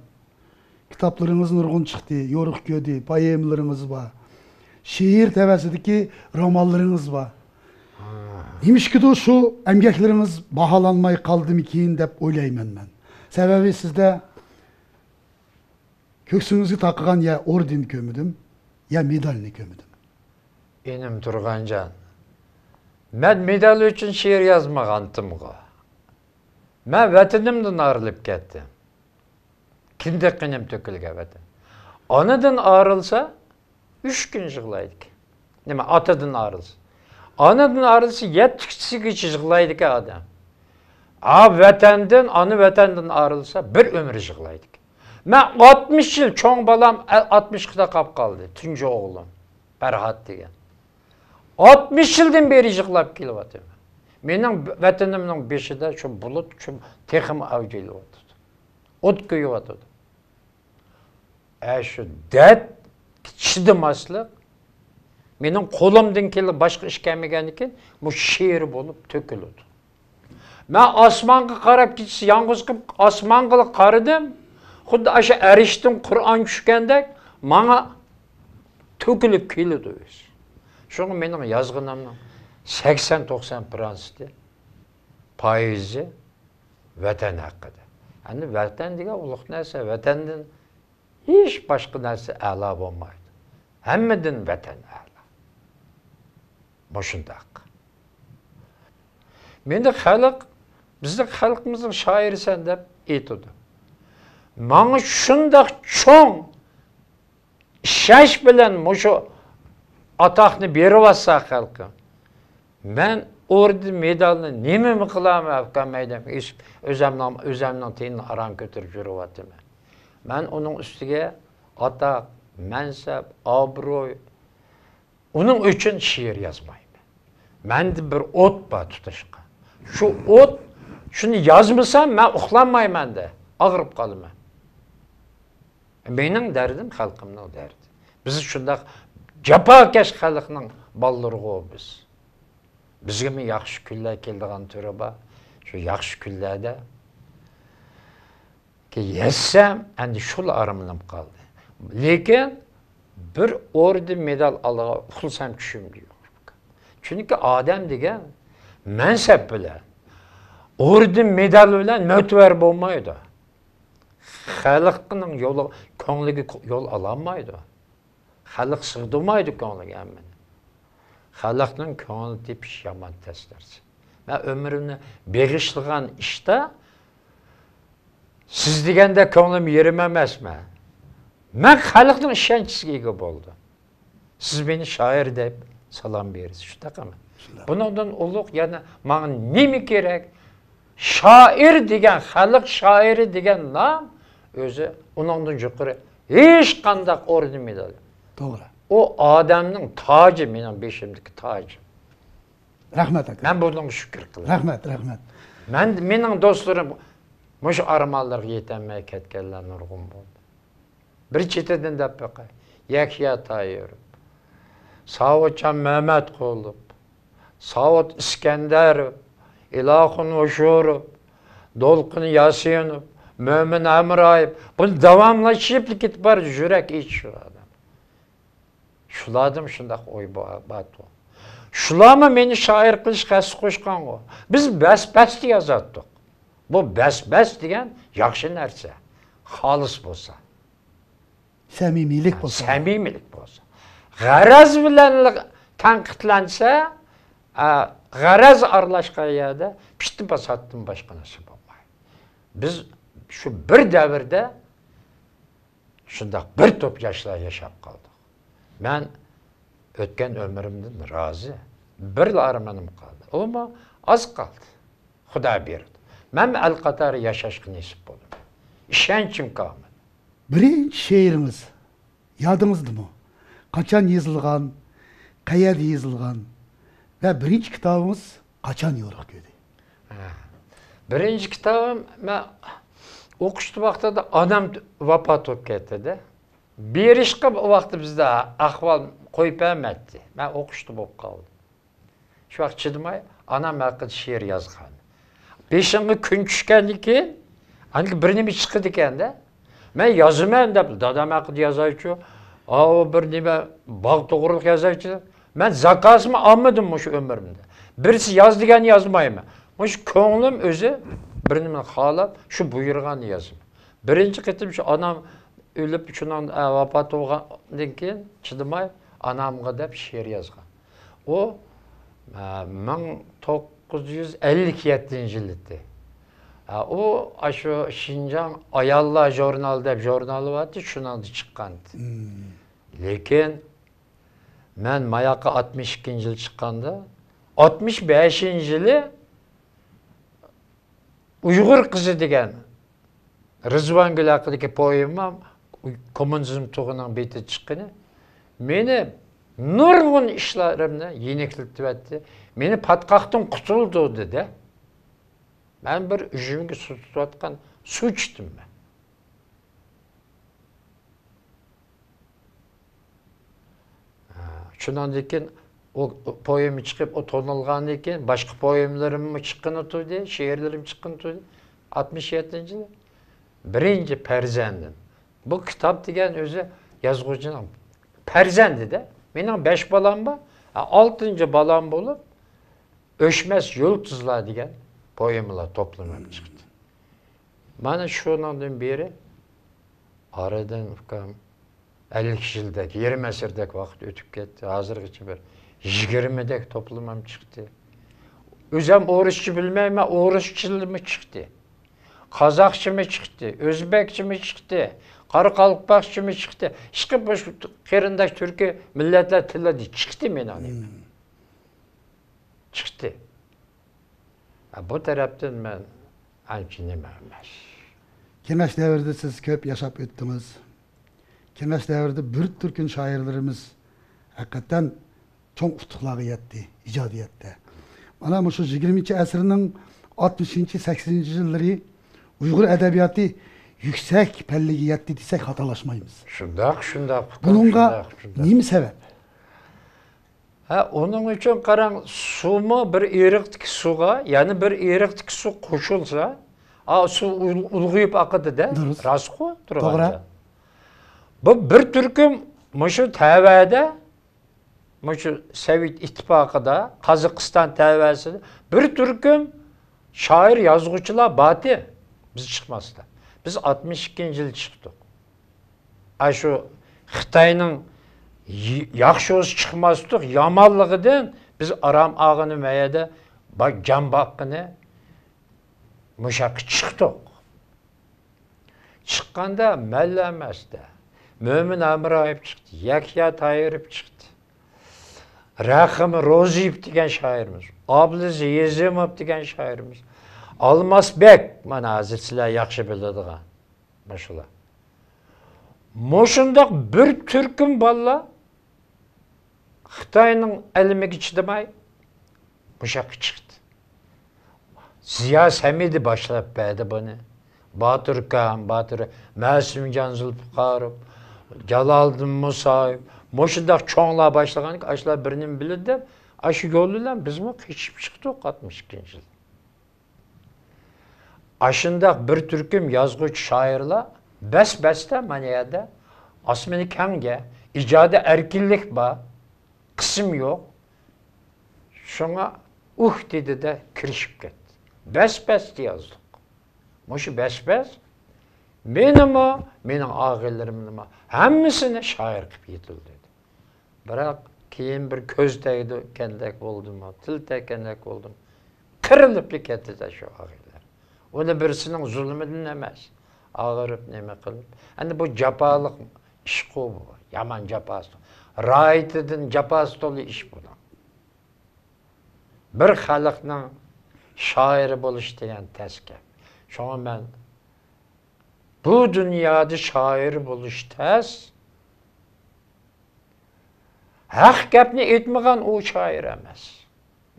كىتابلىرىڭىز نۇرغۇن چىقتى، يورۇق كۆردى، پوئېمىلىرىڭىز بار. شېئىر تەۋەسىدىكى رومانلىرىڭىز بار. نېمىشقىدۇر شۇ ئەمگەكلىرىڭىز باھالانماي قالدىمىكىن دەپ ئويلايمەن مەن. سەۋەبى سىزدە كۆكسىڭىزگە تاقىغان يا ئوردېننى كۆرمىدىم، يا مېدالنى كۆرمىدىم. ئىنىم تۇرغانجان، مەن مېدال ئۈچۈن شېئىر يازمىغانتىمغۇ. مەن ۋەتىنىمدىن ئايرىلىپ كەتتىم. كىندىك قېنىم تۆكۈلگەن ۋەتەن. ئانىدىن ئايرىلسا، ئۈچ كۈن يىغلايدىكەن. نېمە، ئاتىدىن ئايرىلسا. ئانىدىن ئايرىلسا، يەتتە كېچىگىچە يىغلايدىكەن ئادەم. ئا، ۋەتەندىن، ئانا ۋەتەندىن ئايرىلسا، بىر ئۆمۈر يىغلايدىكەن. مەن ئاتمىش يىل، چوڭ بالام ئە-، ئاتمىشقا تاقاپ قالدى، تۇنجى ئوغلۇم پەرھات دېگەن. ئاتمىش يىلدىن بېرى يىغلاپ كېلىۋاتىمەن. مېنىڭ ۋەتىنىمنىڭ بېشىدا شۇ بۇلۇت شۇ تېخىمۇ ئەۋج ئېلىۋاتىدۇ. ئوت كۆيۈۋاتىدۇ. ئە، شۇ دەرد، چىدىماسلىق، مېنىڭ قولۇمدىن كېلىپ باشقا ئىش كەلمىگەندىكىن، بۇ شېئىر بولۇپ تۆكۈلىدۇ. مەن ئاسمانغا قاراپ، كېچىسى يالغۇز قېلىپ ئاسمانغىلا قارىدىم. خۇددى ئاشۇ ئەرشتىن قۇرئان چۈشكەندەك ماڭا تۆكۈلۈپ كېلىدۇ ئۆزى. شۇڭا مېنىڭ يازغىنىمنىڭ سەكسەن توقسان پىروتسېنتى پايىزى ۋەتەن ھەققىدە. ئەمدى ۋەتەن دېگەن ئۇلۇغ نەرسە، ۋەتەندىن ھېچ باشقا نەرسە ئەلا بولمايدۇ. ھەممىدىن ۋەتەن ئەلا. مۇشۇنداق. مېنى خەلق، بىزنىڭ خەلقىمىزنىڭ شائىرىسەن دەپ ئېيتىدۇ. ماڭا شۇنداق چوڭ ئىشەنچ بىلەن مۇشۇ ئاتاقنى بېرىۋاتسا خەلقىم، مەن ئوردېن مېدالنى نېمىمۇ قىلامەن، ئۇكام، ھەيدەپ ئېسىپ، ئۆزەمنىڭ، ئۆزەمنىڭ تېنىنى ئاران كۆتۈرۈپ يۈرۈۋاتىمەن. مەن ئۇنىڭ ئۈستىگە ئاتاق، مەنسەپ، ئابرۇي، ئۇنىڭ ئۈچۈن شېئىر يازمايمەن. مەندە بىر ئوت بار تۇتاشقان. شۇ ئوت، شۇنى يازمىسام، مەن ئۇخلانمايمەن دە، ئاغرىپ قالىمەن. مېنىڭ دەردىم خەلقىمنىڭ دەردى. بىز شۇنداق جاپاكەش خەلقنىڭ بالىلىرىغۇ بىز. بىزگىمۇ ياخشى كۈنلەر كېلىدىغان تۈرى بار. شۇ ياخشى كۈنلەردە يەتسەم، ئەندى شۇلا ئارمىنىم قالدى. لېكىن بىر ئوردېن مېدال ئالغا ئۇخلىسام چۈشۈمدە يوق. چۈنكى ئادەم دېگەن مەنسەپ بىلەن، ئوردېن مېدال بىلەن مۆتىۋەر بولمايدۇ. خەلقنىڭ يولى، كۆڭلىگە يول ئالالمايدۇ. خەلق سىغدۇرمايدۇ كۆڭلىگە ھەممىنى. خەلقنىڭ كۆڭلىنى تېپىش يامان تەس نەرسە. مەن ئۆمرۈمنى بېغىشلىغان ئىشتا سىز دېگەندە كۆڭلۈم يېرىم ئەمەسمەن. مەن خەلقنىڭ ئىشەنچىسىگە ئىگە بولدۇم. سىز مېنى شائىر دەپ سالام بېرىسىز، شۇنداقمۇ؟ شۇنداق. بۇنىڭدىن ئۇلۇغ يەنە ماڭا نېمە كېرەك؟ شائىر دېگەن، خەلق شائىرى دېگەن نام ئۆزى ئۇنىڭدىن يۇقىرى ھېچقانداق ئورنى مېدال. توغرا. ئۇ ئادەمنىڭ تاجى، مېنىڭ بېشىمدىكى تاجىم. رەھمەت، ئاكا. مەن بۇنىڭغا شۈكۈر قىلىمەن. رەھمەت، رەھمەت. مەن، مېنىڭ دوستلىرىم مۇشۇ ئارمانلارغا يېتەلمەي كەتكەنلەر نۇرغۇن بولدى. بىر چېتىدىن دەپ بېقاي. يەھيا تايىروف، ساۋۇتجان مەمەتقۇلوف، ساۋۇت ئىسكەندەروف، ئىلاخۇن ھوشۇروف، دولقۇن ياسىنوف، مۆمىن ھەمرايېف. بۇنى داۋاملىشىپ كېتىپ بار، يۈرەك ئېچىش ئادەم. شۇلاردىمۇ شۇنداق ئوي بار-، بارتۇ. شۇلارمۇ مېنى شائىر قىلىشقا ھەسسە قوشقانغۇ. بىز بەس-بەستە يازاتتۇق. بۇ بەس-بەس دېگەن ياخشى نەرسە. خالىس بولسا. سەمىمىيلىك ھە، بولسا. سەمىمىيلىك بولسا. غەرەز بىلەن تەنقىدلەنسە، ئە، غەرەز ئارىلاشقان يەردە پىتنە-پاساتتىن باشقا نەرسە بولمايدۇ. بىز شۇ بىر دەۋردە شۇنداق بىر توپ ياشلار ياشاپ قالدۇق. مەن ئۆتكەن ئۆمرۈمدىن رازى. بىرلا ئارمىنىم قالدى. ئۇمۇ ئاز قالدى. خۇدا بۇيرۇدى. مەنمۇ ئەل قاتارى ياشاشقا نېسىپ بولدۇم. ئىشەنچىم كامىل. بىرىنچى شېئىرىڭىز يادىڭىزدىمۇ؟ قاچان يېزىلغان؟ قەيەردە يېزىلغان؟ ۋە بىرىنچى كىتابىڭىز قاچان يورۇق كۆردى؟ ھە. بىرىنچى كىتابىم، مەن ئوقۇشتا ۋاقتىدا ئانام ۋاپات بولۇپ كەتتى-دە. بېرىشقا ئۇ ۋاقىتتا بىزدە ئەھۋال قويۇپ بەرمەتتى. مەن ئوقۇشتا بولۇپ قالدىم. شۇ ۋاقىت چىدىماي، ئانام ھەققىدە شېئىر يازغان. بېشىڭغا كۈن چۈشكەندىن كېيىن، ئاندىن بىر نېمە چىقىدىكەن-دە. مەن يازىمەن دەپ، دادام ھەققىدە يازايچۇ، ئاۋۇ بىر نېمە باغ توغرۇلۇق يازايچۇ. مەن زاكازمۇ ئالمىدىم مۇشۇ ئۆمرۈمدە. بىرسى ياز دېگەننى يازمايمەن. مۇشۇ كۆڭلۈم ئۆزى بىر نېمىنى خالاپ، شۇ بۇيرۇغاننى يازىمەن. بىرىنچى قېتىم شۇ ئانام ئۆلۈپ، شۇنىڭ، ئە، ۋاپات بولغاندىن كېيىن چىدىماي ئانامغا دەپ شېئىر يازغان. ئۇ، ئە، مىڭ توققۇز يۈز ئەللىك يەتتىنچى يىل ئىدى. ئە، ئۇ ئاشۇ شىنجاڭ ئاياللار ژۇرنالى دەپ ژۇرنالى بارتى، شۇنىڭدا چىققانتى. مم. لېكىن مەن ماياققا ئاتمىش ئىككىنچى يىل چىققاندا، ئاتمىش بەشىنچى يىلى ئۇيغۇر قىزى دېگەن رىزۋانگۈل ھەققىدىكى پوئېمام، كوممۇنىزم تۇغىنىڭ بېتىدە چىققىنى، مېنى نۇرغۇن ئىشلىرىمنى يېنىكلىتىۋەتتى. مېنى پاتقاقتىن قۇتۇلدۇردى-دە. مەن بىر ئۈجمىگە سۇ تۇتۇۋاتقان سۇ چىتىممەن. ھە، شۇنىڭدىن كېيىن ئۇ پوئېما چىقىپ، ئۇ تونۇلغاندىن كېيىن باشقا پوئېمىلىرىممۇ چىققىنى تۇردى، شېئىرلىرىم چىققىنى تۇردى. ئاتمىش يەتتىنچى يىلى بىرىنچى پەرزەندىم. بۇ كىتاب دېگەن ئۆزى يازغۇچىنىڭ پەرزەندى-دە. مېنىڭ بەش بالام بار. ھە، ئالتىنچى بالام بولۇپ، ئۆچمەس يۇلتۇزلار دېگەن پوئېمىلار توپلىمىم چىقتى. مانا شۇنىڭدىن بېرى ئارىدىن، ئۇكام، ئەللىك يىلدەك، يېرىم ئەسىردەك ۋاقىت ئۆتۈپ كەتتى. ھازىرغىچە بىر يىگىرمىدەك توپلىمىم چىقتى. ئۆزۈم ئورۇسچە بىلمەيمەن، ئورۇسچىلىرىمۇ چىقتى. قازاقچىمۇ چىقتى، ئۆزبەكچىمۇ چىقتى، قارىقالپاقچىمۇ چىقتى. ئىشقىلىپ، بۇ قېرىنداش تۈركىي مىللەتلەر تىلىدا چىقتى مېنىڭ. مم. چىقتى. ھە، بۇ تەرەپتىن مەن ئانچە نېمە ئەمەس. كېڭەش دەۋرىدە سىز كۆپ ياشاپ ئۆتتىڭىز. كېڭەش دەۋرىدە بىر تۈركۈم شائىرلىرىمىز ھەقىقەتەن چوڭ ئۇتۇقلارغا يەتتى ئىجادىيەتتە. مانا مۇشۇ يىگىرمىنچى ئەسىرنىڭ ئاتمىشىنچى، سەكسىنىنچى يىللىرى ئۇيغۇر ئەدەبىياتى يۈكسەك پەللىگە يەتتى دېسەك خاتالاشمايمىز. شۇنداق، شۇنداق. بۇنىڭغا نېمە سەۋەب؟ ھە، ئۇنىڭ ئۈچۈن قاراڭ، سۇمۇ بىر ئېرىقتىكى سۇغا يەنە بىر ئېرىقتىكى سۇ قوشۇلسا، ئا، سۇ ئۇل-، ئۇلغىيىپ ئاقىدۇ-دە. راستقۇ تۇرغاندا. بۇ بىر تۈركۈم مۇشۇ تەۋەدە، مۇشۇ سوۋېت ئىتتىپاقىدا، قازاقىستان تەۋەسىدە بىر تۈركۈم شائىر، يازغۇچىلار باتى. بىز چىقماستا. بىز ئاتمىش ئىككىنچى يىل چىقتۇق. ئاشۇ خىتاينىڭ ي-، ياخشى بولسا چىقماستۇق، يامانلىقىدىن بىز ئارام ئاغىنى مەيەدە با-، جان باققىنى مۇشاققا چىقتۇق. چىققاندا مەنلا ئەمەستە، مۆمىن ھەمرايېۋ چىقتى، يەھيا تايىروف چىقتى، رەخىم روزىيېۋ دېگەن شائىرىمىز، ئابلىز يېزىموف دېگەن شائىرىمىز، ئالماس بەگ، مانا ھازىر سىلەر ياخشى بىلىدىغان مۇشۇلار. مۇشۇنداق بىر تۈركۈم بالىلار خىتاينىڭ ئەلىمىگە چىدىماي، مۇشاققا چىقتى. زىيا سەمىدى باشلاپ بەردى بۇنى. باتۇر كان، باتۇر، مەسۇمجان زۇلپىقاروف، جالالىدىن مۇسايېۋ، مۇشۇنداق چوڭلار باشلىغانكى، ئاشۇلار بىر نېمە بىلىدۇ دەپ، ئاشۇ يول بىلەن بىزمۇ قېچىپ چىقتۇق ئاتمىش ئىككىنچى يىل. ئاشۇنداق بىر تۈركۈم يازغۇچى شائىرلار بەس-بەستە مانا يەردە ئاسمىنى كەڭگە، ئىجادىي ئەركىنلىك بار، قىسىم يوق. شۇڭا ئۇھ دېدى-دە، كىرىشىپ كەتتى. بەس-بەستە يازدۇق. مۇشۇ بەس-بەس مېنىمۇ، مېنىڭ ئاغىنىلىرىمنىمۇ ھەممىسىنى شائىر قىلىپ يېتىلدۈردى. بىراق كېيىن بىر كۆز تەگدىكەندەك بولدىمۇ، تىل تەگكەندەك بولدىمۇ، قىرىلىپلا كەتتى-دە شۇ ئاغىنىلەر. ئۇنى بىرسىنىڭ زۇلمىدىن ئەمەس، ئاغرىپ نېمە قىلىپ. ئەمدى بۇ جاپالىق ئىشقۇ بۇ، يامان جاپاسى. غايىتىدىن جاپاسى تولا ئىش بۇنىڭ. بىر خەلقنىڭ شائىرى بولۇش دېگەن تەس گەپ. شۇڭا مەن بۇ دۇنيادا شائىر بولۇش تەس، ھەق گەپنى ئېيتمىغان ئۇ شائىر ئەمەس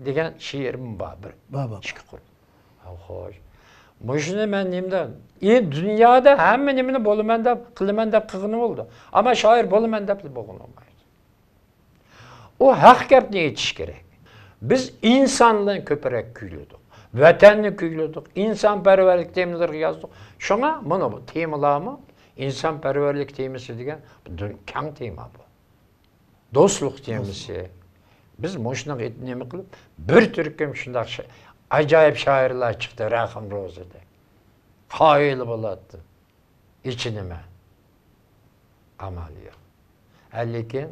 دېگەن شېئىرىم بار بىر. بار، بار. ئىككى قۇر. ھە، خوش. مۇشۇنى مەن نېمىدە، ئى، دۇنيادا ھەممە نېمىنى بولىمەن دەپ، قىلىمەن دەپ قىلغىنى بولىدۇ. ئەمما شائىر بولىمەن دەپلا بولغىلى بولمايدۇ. ئۇ ھەق گەپنى ئېيتىش كېرەك. بىز ئىنسانلارنى كۆپرەك كۈيلىدۇق. ۋەتەننى كۈيلىدۇق. ئىنسانپەرۋەرلىك تېمىلىرىغا يازدۇق. شۇڭا مانا بۇ تېمىلارمۇ ئىنسانپەرۋەرلىك تېمىسى دېگەن بۇ دۇن-، كەڭ تېما بۇ. دوستلۇق تېمىسى. بىز مۇشۇنىڭغا نېمە قىلىپ، بىر تۈركۈم شۇنداق شا-، ئاجايىپ شائىرلار چىقتى، رەخىم روزىدەك. قايىل بولاتتى. ئېچىنىمەن. ئامال يوق. ھە، لېكىن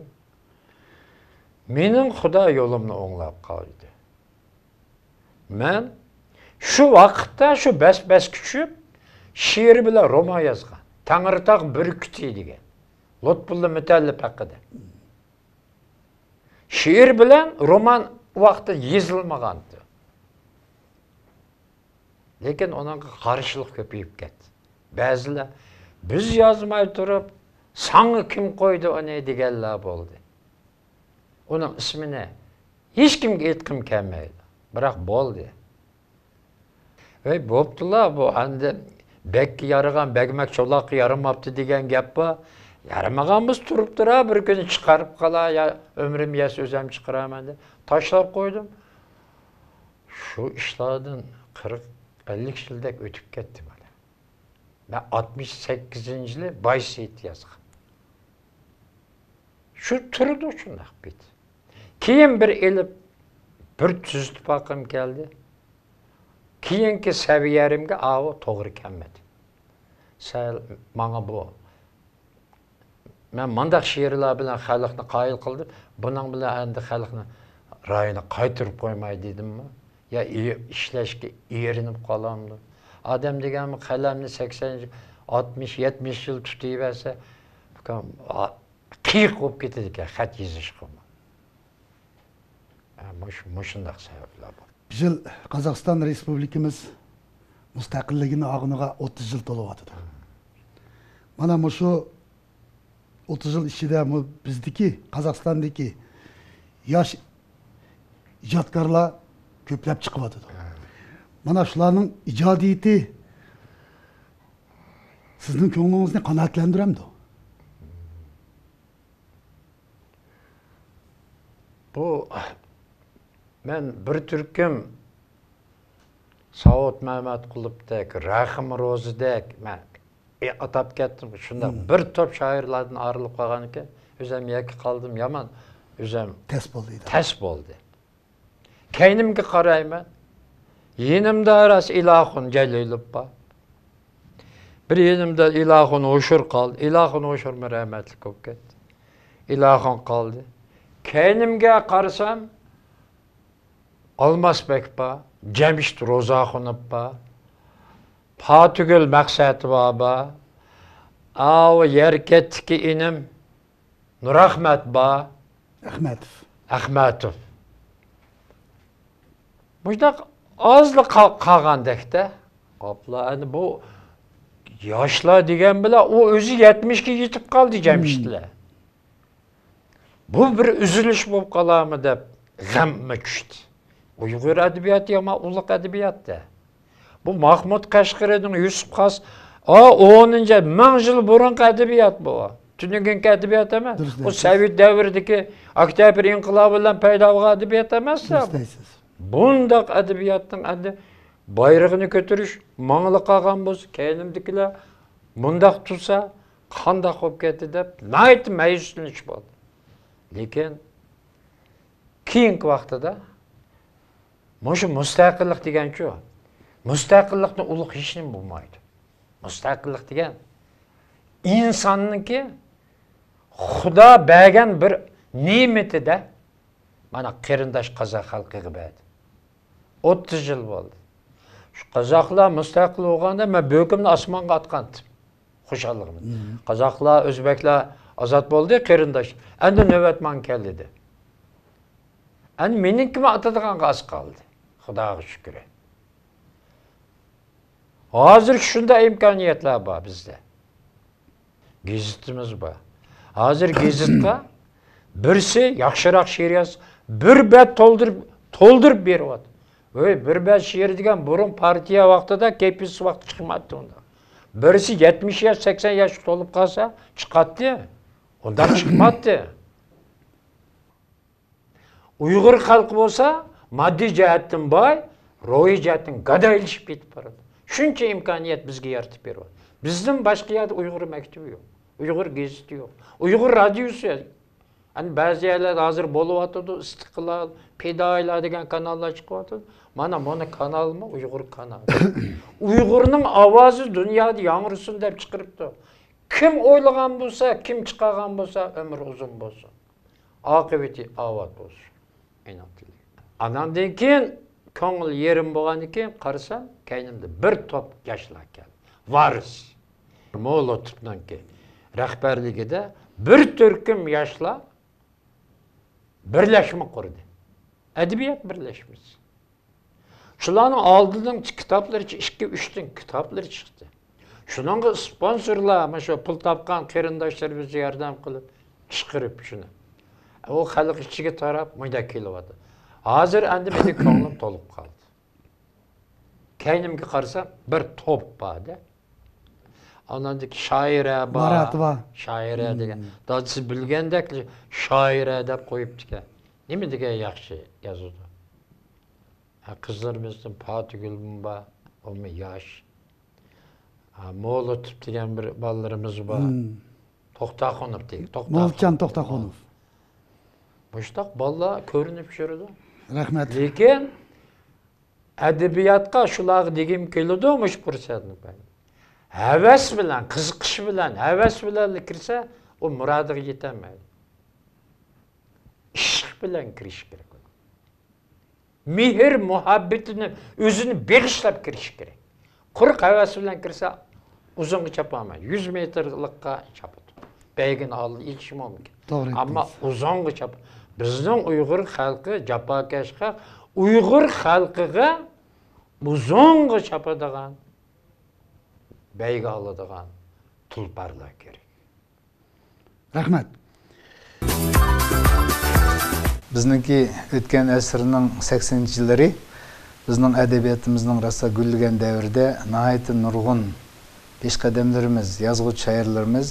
مېنىڭ خۇدا يولۇمنى ئوڭلاپ قالدى. مەن شۇ ۋاقىتتا شۇ بەس-بەسكە چۈشۈپ، شېئىر بىلەن رومان يازغان. تەڭرىتاغ بۈركۈتى دېگەن. لۇتپۇللا مۇتەللىپ ھەققىدە. شېئىر بىلەن رومان ئۇ ۋاقىتتا يېزىلمىغانىدى. لېكىن ئۇنىڭغا قارشىلىق كۆپىيىپ كەتتى. بەزىلەر، «بىز يازماي تۇرۇپ، ساڭا كىم قويدى ئۇنى؟» دېگەنلەر بولدى. ئۇنىڭ ئىسمىنى ھېچكىمگە ئېيتقۇم كەلمەيدۇ. بىراق بولدى. ۋەي، بوپتۇلا، بۇ ئەمدى بەگكە يارىغان بەگمەك چولاققا يارىماپتۇ دېگەن گەپ بار. يارىمىغان بولسا تۇرۇپ تۇرار، بىر كۈنى چىقىرىپ قالار، يا ئۆمرۈم يەتسە ئۆزۈم چىقىرارمەن دەپ تاشلاپ قويدۇم. شۇ ئىشلاردىن قىرىق، ئەللىك يىلدەك ئۆتۈپ كەتتى مانا. مەن ئاتمىش سەككىزىنچى يىلى بايسېيىت يازغان. شۇ تۇرىدۇ شۇنداق بىت. كېيىن بىر ئېلىپ، بىر تۈزىتىپ باققۇم كەلدى. كېيىنكى سەۋىيەمگە ئاۋۇ توغرا كەلمىدى. سەل ماڭا بۇ، مەن مانداق شېئىرلار بىلەن خەلقنى قايىل قىلدىم، بۇنىڭ بىلەن ئەمدى خەلقنى رايىنى قايتۇرۇپ قويماي دېدىممۇ؟ يا ئى-، ئىشلەشكە ئېرىنىپ قالامدۇ؟ ئادەم دېگەنمۇ قەلەمنى سەكسەن، ئاتمىش، يەتمىش يىل تۇتۇۋەرسە، ئۇكام، ئا-، قىيىق بولۇپ كېتىدىكەن خەت يېزىشقىمۇ. ھە، مۇش-، مۇشۇنداق سەۋەبلەر بار. بۇ يىل قازاقىستان رېسپۇبلىكىمىز مۇستەقىللىكىنى ئالغىنىغا ئوتتۇز يىل تولۇۋاتىدۇ. مانا مۇشۇ ئوتتۇز يىل ئىچىدە بۇ بىزدىكى، قازاقىستاندىكى ياش ئىجادكارلار كۆپلەپ چىقىۋاتىدۇ. مانا شۇلارنىڭ ئىجادىيىتى سىزنىڭ كۆڭلىڭىزنى قانائەتلەندۈرەمدۇ؟ بۇ، مەن بىر تۈركۈم ساۋۇت مەمەتقۇلوپدەك، رەھىم روزىدەك، مەن ئاتاپ كەتتىم. شۇنداق بىر توپ شائىرلاردىن ئايرىلىپ قالغانىكەن، ئۆزۈم يەككە قالدىم، يامان ئۆزۈم تەس بولدى. تەس بولدى. كەينىمگە قارايمەن. يېنىمدا راست ئىلاخۇن جەلىلوف بار. بىر يېنىمدا ئىلاخۇن ھوشۇر قالدى. ئىلاخۇن ھوشۇرمۇ رەھمەتلىك بولۇپ كەتتى. ئىلاخۇن قالدى. كەينىمگە قارىسام، ئالماس بەگ بار، جەمشىت روزاخۇنوف بار، پاتىگۈل مەقسەتوۋا بار، ئاۋۇ يەركەتتىكى ئىنىم نۇرئەخمەت بار. ئەخمەتوف. ئەخمەتوف. مۇشۇنداق ئازلا قا-، قالغاندەكتە. ئاپلا، ئەنە بۇ ياشلار دېگەن بىلەن ئۇ ئۆزى يەتمىشكە يېتىپ قالدى جەمشىتلەر. بۇ بىر ئۈزۈلۈش بولۇپ قالارمۇ دەپ غەممۇ چۈشتى. ئۇيغۇر ئەدەبىياتى يامان ئۇلۇغ ئەدەبىيات-دە. بۇ ماخمۇت قەشقىرىنىڭ، يۈسۈپ خاس، ئا، ئونىنچى، مىڭ يىل بۇرۇنقى ئەدەبىيات بۇ. تۈنۈگۈنكى ئەدەبىيات ئەمەس. دۇرۇس ئۇ دەيسىز. سوۋېت دەۋرىدىكى ئۆكتەبىر ئىنقىلابى بىلەن پەيدا بولغان ئەدەبىيات ئەمەس. دۇرۇس دەيسىز. بۇنداق ئەدەبىياتنىڭ ئەمدى بايرىقىنى كۆتۈرۈش ماڭىلا قالغان بولسا، كەينىمدىكىلەر مۇنداق تۇرسا، قانداق بولۇپ كەتتى دەپ ناھايىتى مەيۈسلىنىش بولدى. لېكىن كېيىنكى ۋاقتىدا مۇشۇ مۇستەقىللىق دېگەنچۇ، مۇستەقىللىقتىن ئۇلۇغ ھېچنېمە بولمايدۇ. مۇستەقىللىق دېگەن ئىنساننىڭكى خۇدا بەرگەن بىر نېمىتى-دە. مانا قېرىنداش قازاق خەلقىگە بەردى. ئوتتۇز يىل بولدى. شۇ قازاقلار مۇستەقىل بولغاندا مەن بۆكۈمنى ئاسمانغا ئاتقانتىم. خۇشاللىقىمنى. مم. قازاقلار، ئۆزبەكلەر ئازاد بولدى، قېرىنداش. ئەمدى نۆۋەت ماڭا كەلدى دېدى. ئەمدى مېنىڭكىمۇ ئاتىدىغانغا ئاز قالدى. خۇداغا شۈكرى. ھازىر شۇنداق ئىمكانىيەتلەر بار بىزدە. گېزىتىمىز بار. ھازىر گېزىتقا بىرسى ياخشىراق شېئىر يازسا، بىر بەت تولدۇرۇپ، تولدۇرۇپ بېرىۋاتىدۇ. ۋەي، بىر بەت شېئىر دېگەن بۇرۇن پارتىيە ۋاقتىدا، كېپىس ۋاقتى چىقمايتتى ئۇنداق. بىرسى يەتمىش ياش، سەكسەن ياشقا تولۇپ قالسا، چىقاتتى. ئۇنداق چىقماتتى. ئۇيغۇر خەلقى بولسا ماددىي جەھەتتىن باي، روھىي جەھەتتىن گادايلىشىپ كېتىپ بارىدۇ. شۇنچە ئىمكانىيەت بىزگە يارىتىپ بېرىۋاتىدۇ. بىزدىن باشقا يەردە ئۇيغۇر مەكتىپى يوق، ئۇيغۇر گېزىتى يوق، ئۇيغۇر رادىيوسى. ئەنە بەزى يەرلەردە ھازىر بولۇۋاتىدۇ، ئىستىقلال، پىدائىيلار دېگەن كاناللار چىقىۋاتىدۇ. مانا، مانا كانالمۇ ئۇيغۇر كانالى. ئۇيغۇرنىڭ ئاۋازى دۇنيادا ياڭرىسۇن دەپ چىقىرىپتۇ. كىم ئويلىغان بولسا، كىم چىقارغان بولسا، ئۆمرى ئۇزۇن بولسۇن. ئاقىۋىتى ئاۋات بولسۇن. ئېنىق تىلى. ئاناندىن كېيىن كۆڭۈل يېرىم بولغاندىن كېيىن قارىسام، كەينىمدە بىر توپ ياشلار كەلدى. ۋارىس. مولوتوفنىڭكى رەھبەرلىكىدە بىر تۈركۈم ياشلار بىرلەشمە قۇردى. ئەدەبىيات بىرلەشمىسى. شۇلارنىڭ ئالدىدىن كىتابلىرى، ئىككى، ئۈچتىن كىتابلىرى چىقتى. شۇنىڭغا سپونسورلار، مانا شۇ پۇل تاپقان قېرىنداشلىرىمىز ياردەم قىلىپ چىقىرىپ شۇنى. ئۇ خەلق ئىچىگە تاراپ مۇنداق كېلىۋاتىدۇ. ھازىر ئەمدى مېنىڭ كۆڭلۈم تولۇپ قالدى. كەينىمگە قارىسام، بىر توپ بار-دە. ئاناندىكى شائىرە بار. ماراتوۋا. شائىرە دېگەن. دادىسى بىلگەندەك شائىرە دەپ قويۇپتىكەن. نېمە دېگەن ياخشى يازىدۇ. ھە، قىزلىرىمىزدىن پاتىگۈلمۇ بار، ئۇمۇ ياش. ھە، مولوتوف دېگەن بىر بالىلىرىمىز بار. مم. توختاخۇنوف دېگەن. مولوتجان توختاخۇنوف. مۇشۇنداق بالىلار كۆرۈنۈپ يۈرىدۇ. رەھمەت. لېكىن ئەدەبىياتقا شۇلارغا دېگۈم كېلىدۇ، مۇشۇ پۇرسەتنى بەرگەن. ھەۋەس بىلەن، قىزىقىش بىلەن، ھەۋەس بىلەن كىرسە، ئۇ مۇرادىغا يېتەلمەيدۇ. ئىشق بىلەن كىرىش كېرەك. مېھىر مۇھەببىتىنى، ئۆزىنى بېغىشلاپ كىرىش كېرەك. قۇرۇق ھەۋەس بىلەن كىرسە، ئۇزۇنغا چاپالمايدۇ. يۈز مېتىرلىققا چاپىدۇ. بەيگىنى ئالدىن ئېلىشى مۇمكىن. توغرا ئەمما ئېيتتىڭىز. ئۇزۇنغا چاپ-، بىزنىڭ ئۇيغۇر خەلقى جاپاكەش خەلق، ئۇيغۇر خەلقىگە ئۇزۇنغا چاپىدىغان، بەيگە ئالىدىغان تۇلپارلار كېرەك. رەھمەت. بىزنىڭكى ئۆتكەن ئەسىرنىڭ سەكسىنىنچى يىللىرى بىزنىڭ ئەدەبىياتىمىزنىڭ راسا گۈللىگەن دەۋرىدە ناھايىتى نۇرغۇن پېشقەدەملىرىمىز، يازغۇچى شائىرلىرىمىز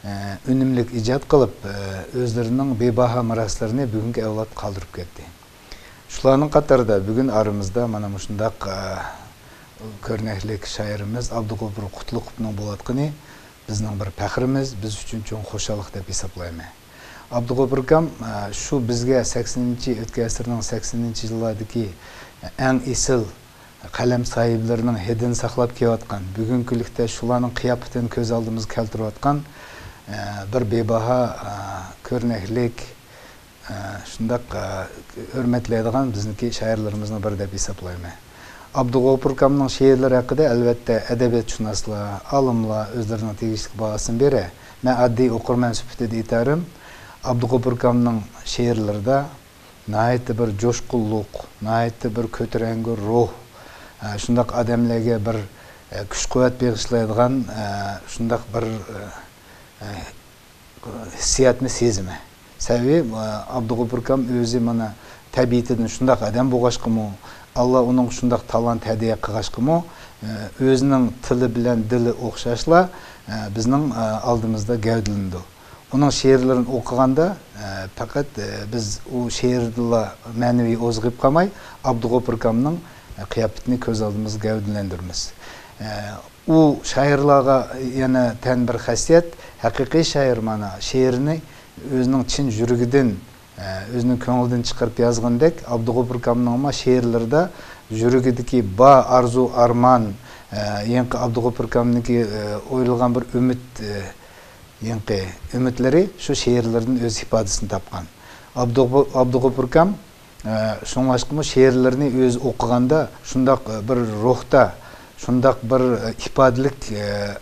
ئۈنۈملۈك ئىجاد قىلىپ، ئۆزلىرىنىڭ بىباھا مىراسلىرىنى بۈگۈنكى ئەۋلاد قالدۇرۇپ كەتتى. شۇلارنىڭ قاتارىدا بۈگۈن ئارىمىزدا مانا مۇشۇنداق كۆرنەكلىك شائىرىمىز ئابدۇغوپۇر قۇتلۇقوۋنىڭ بولۇۋاتقىنى بىزنىڭ بىر پەخرىمىز، بىز ئۈچۈن چوڭ خۇشاللىق دەپ ھېسابلايمەن. ئابدۇغوپۇر ئاكام شۇ بىزگە سەكسىنىنچى، ئۆتكەن ئەسىرنىڭ سەكسىنىنچى يىللاردىكى ئەڭ ئېسىل قەلەم ساھىبلىرىنىڭ ھىدىنى ساقلاپ كېلىۋاتقان، بۈگۈنكى كۈنلۈكتە شۇلارنىڭ قىياپىتىنى كۆز ئالدىمىزغا كەلتۈرۈۋاتقان بىر بىباھا، كۆرنەكلىك، شۇنداق ھۆرمەتلەيدىغان بىزنىڭكى شائىرلىرىمىزنىڭ بىرى دەپ ھېسابلايمەن. ئابدۇغوپۇر ئاكامنىڭ شېئىرلىرى ھەققىدە ئەلۋەتتە ئەدەبىياتشۇناسلار، ئالىملار ئۆزلىرىنىڭ تېگىشلىك باھاسىنى بېرە. مەن ئاددىي ئوقۇرمەن سۈپىتىدە ئېيتارىم، ئابدۇغوپۇر ئاكامنىڭ شېئىرلىرىدا ناھايىتى بىر جۇشقۇنلۇق، ناھايىتى بىر كۆتۈرەڭگۈ روھ، شۇنداق ئادەملەرگە بىر كۈچ-قۇۋۋەت بېغىشلايدىغان شۇنداق بىر ھېسسىياتنى سېزىمەن. سەۋەبى، ئابدۇغوپۇر ئاكام ئۆزى مانا تەبىئىتىدىن شۇنداق ئادەم بولغاچقىمۇ، ئاللا ئۇنىڭغا شۇنداق تالانت ھەدىيە قىلغاچقىمۇ، ئۆزىنىڭ تىلى بىلەن دىلى ئوخشاشلا، بىزنىڭ ئالدىمىزدا گەۋدىلىنىدۇ. ئۇنىڭ شېئىرلىرىنى ئوقۇغاندا، پەقەت بىز ئۇ شېئىردىلا مەنىۋى ئوزۇق يەپ قالماي، ئابدۇغوپۇر ئاكامنىڭ قىياپىتىنى كۆز ئالدىمىزغا گەۋدىلەندۈرىمىز. ئۇ شائىرلارغا يەنە تەن بىر خاسىيەت، ھەقىقىي شائىر مانا شېئىرنى ئۆزىنىڭ چىن يۈرىكىدىن، ئۆزىنىڭ كۆڭلىدىن چىقىرىپ يازغىنىدەك، ئابدۇغوپۇر ئاكامنىڭمۇ شېئىرلىرىدا يۈرىكىدىكى بار ئارزۇ-ئارمان، ھېلىقى ئابدۇغوپۇر ئاكامنىڭكى ئويلىغان بىر ئۈمىد، ھېلىقى ئۈمىدلىرى شۇ شېئىرلىرىدىن ئۆز ئىپادىسىنى تاپقان. ئابدۇغوپۇر ئاكام شۇڭلاشقىمۇ شېئىرلىرىنى ئۆزى ئوقۇغاندا شۇنداق بىر روھتا، شۇنداق بىر ئىپادىلىك،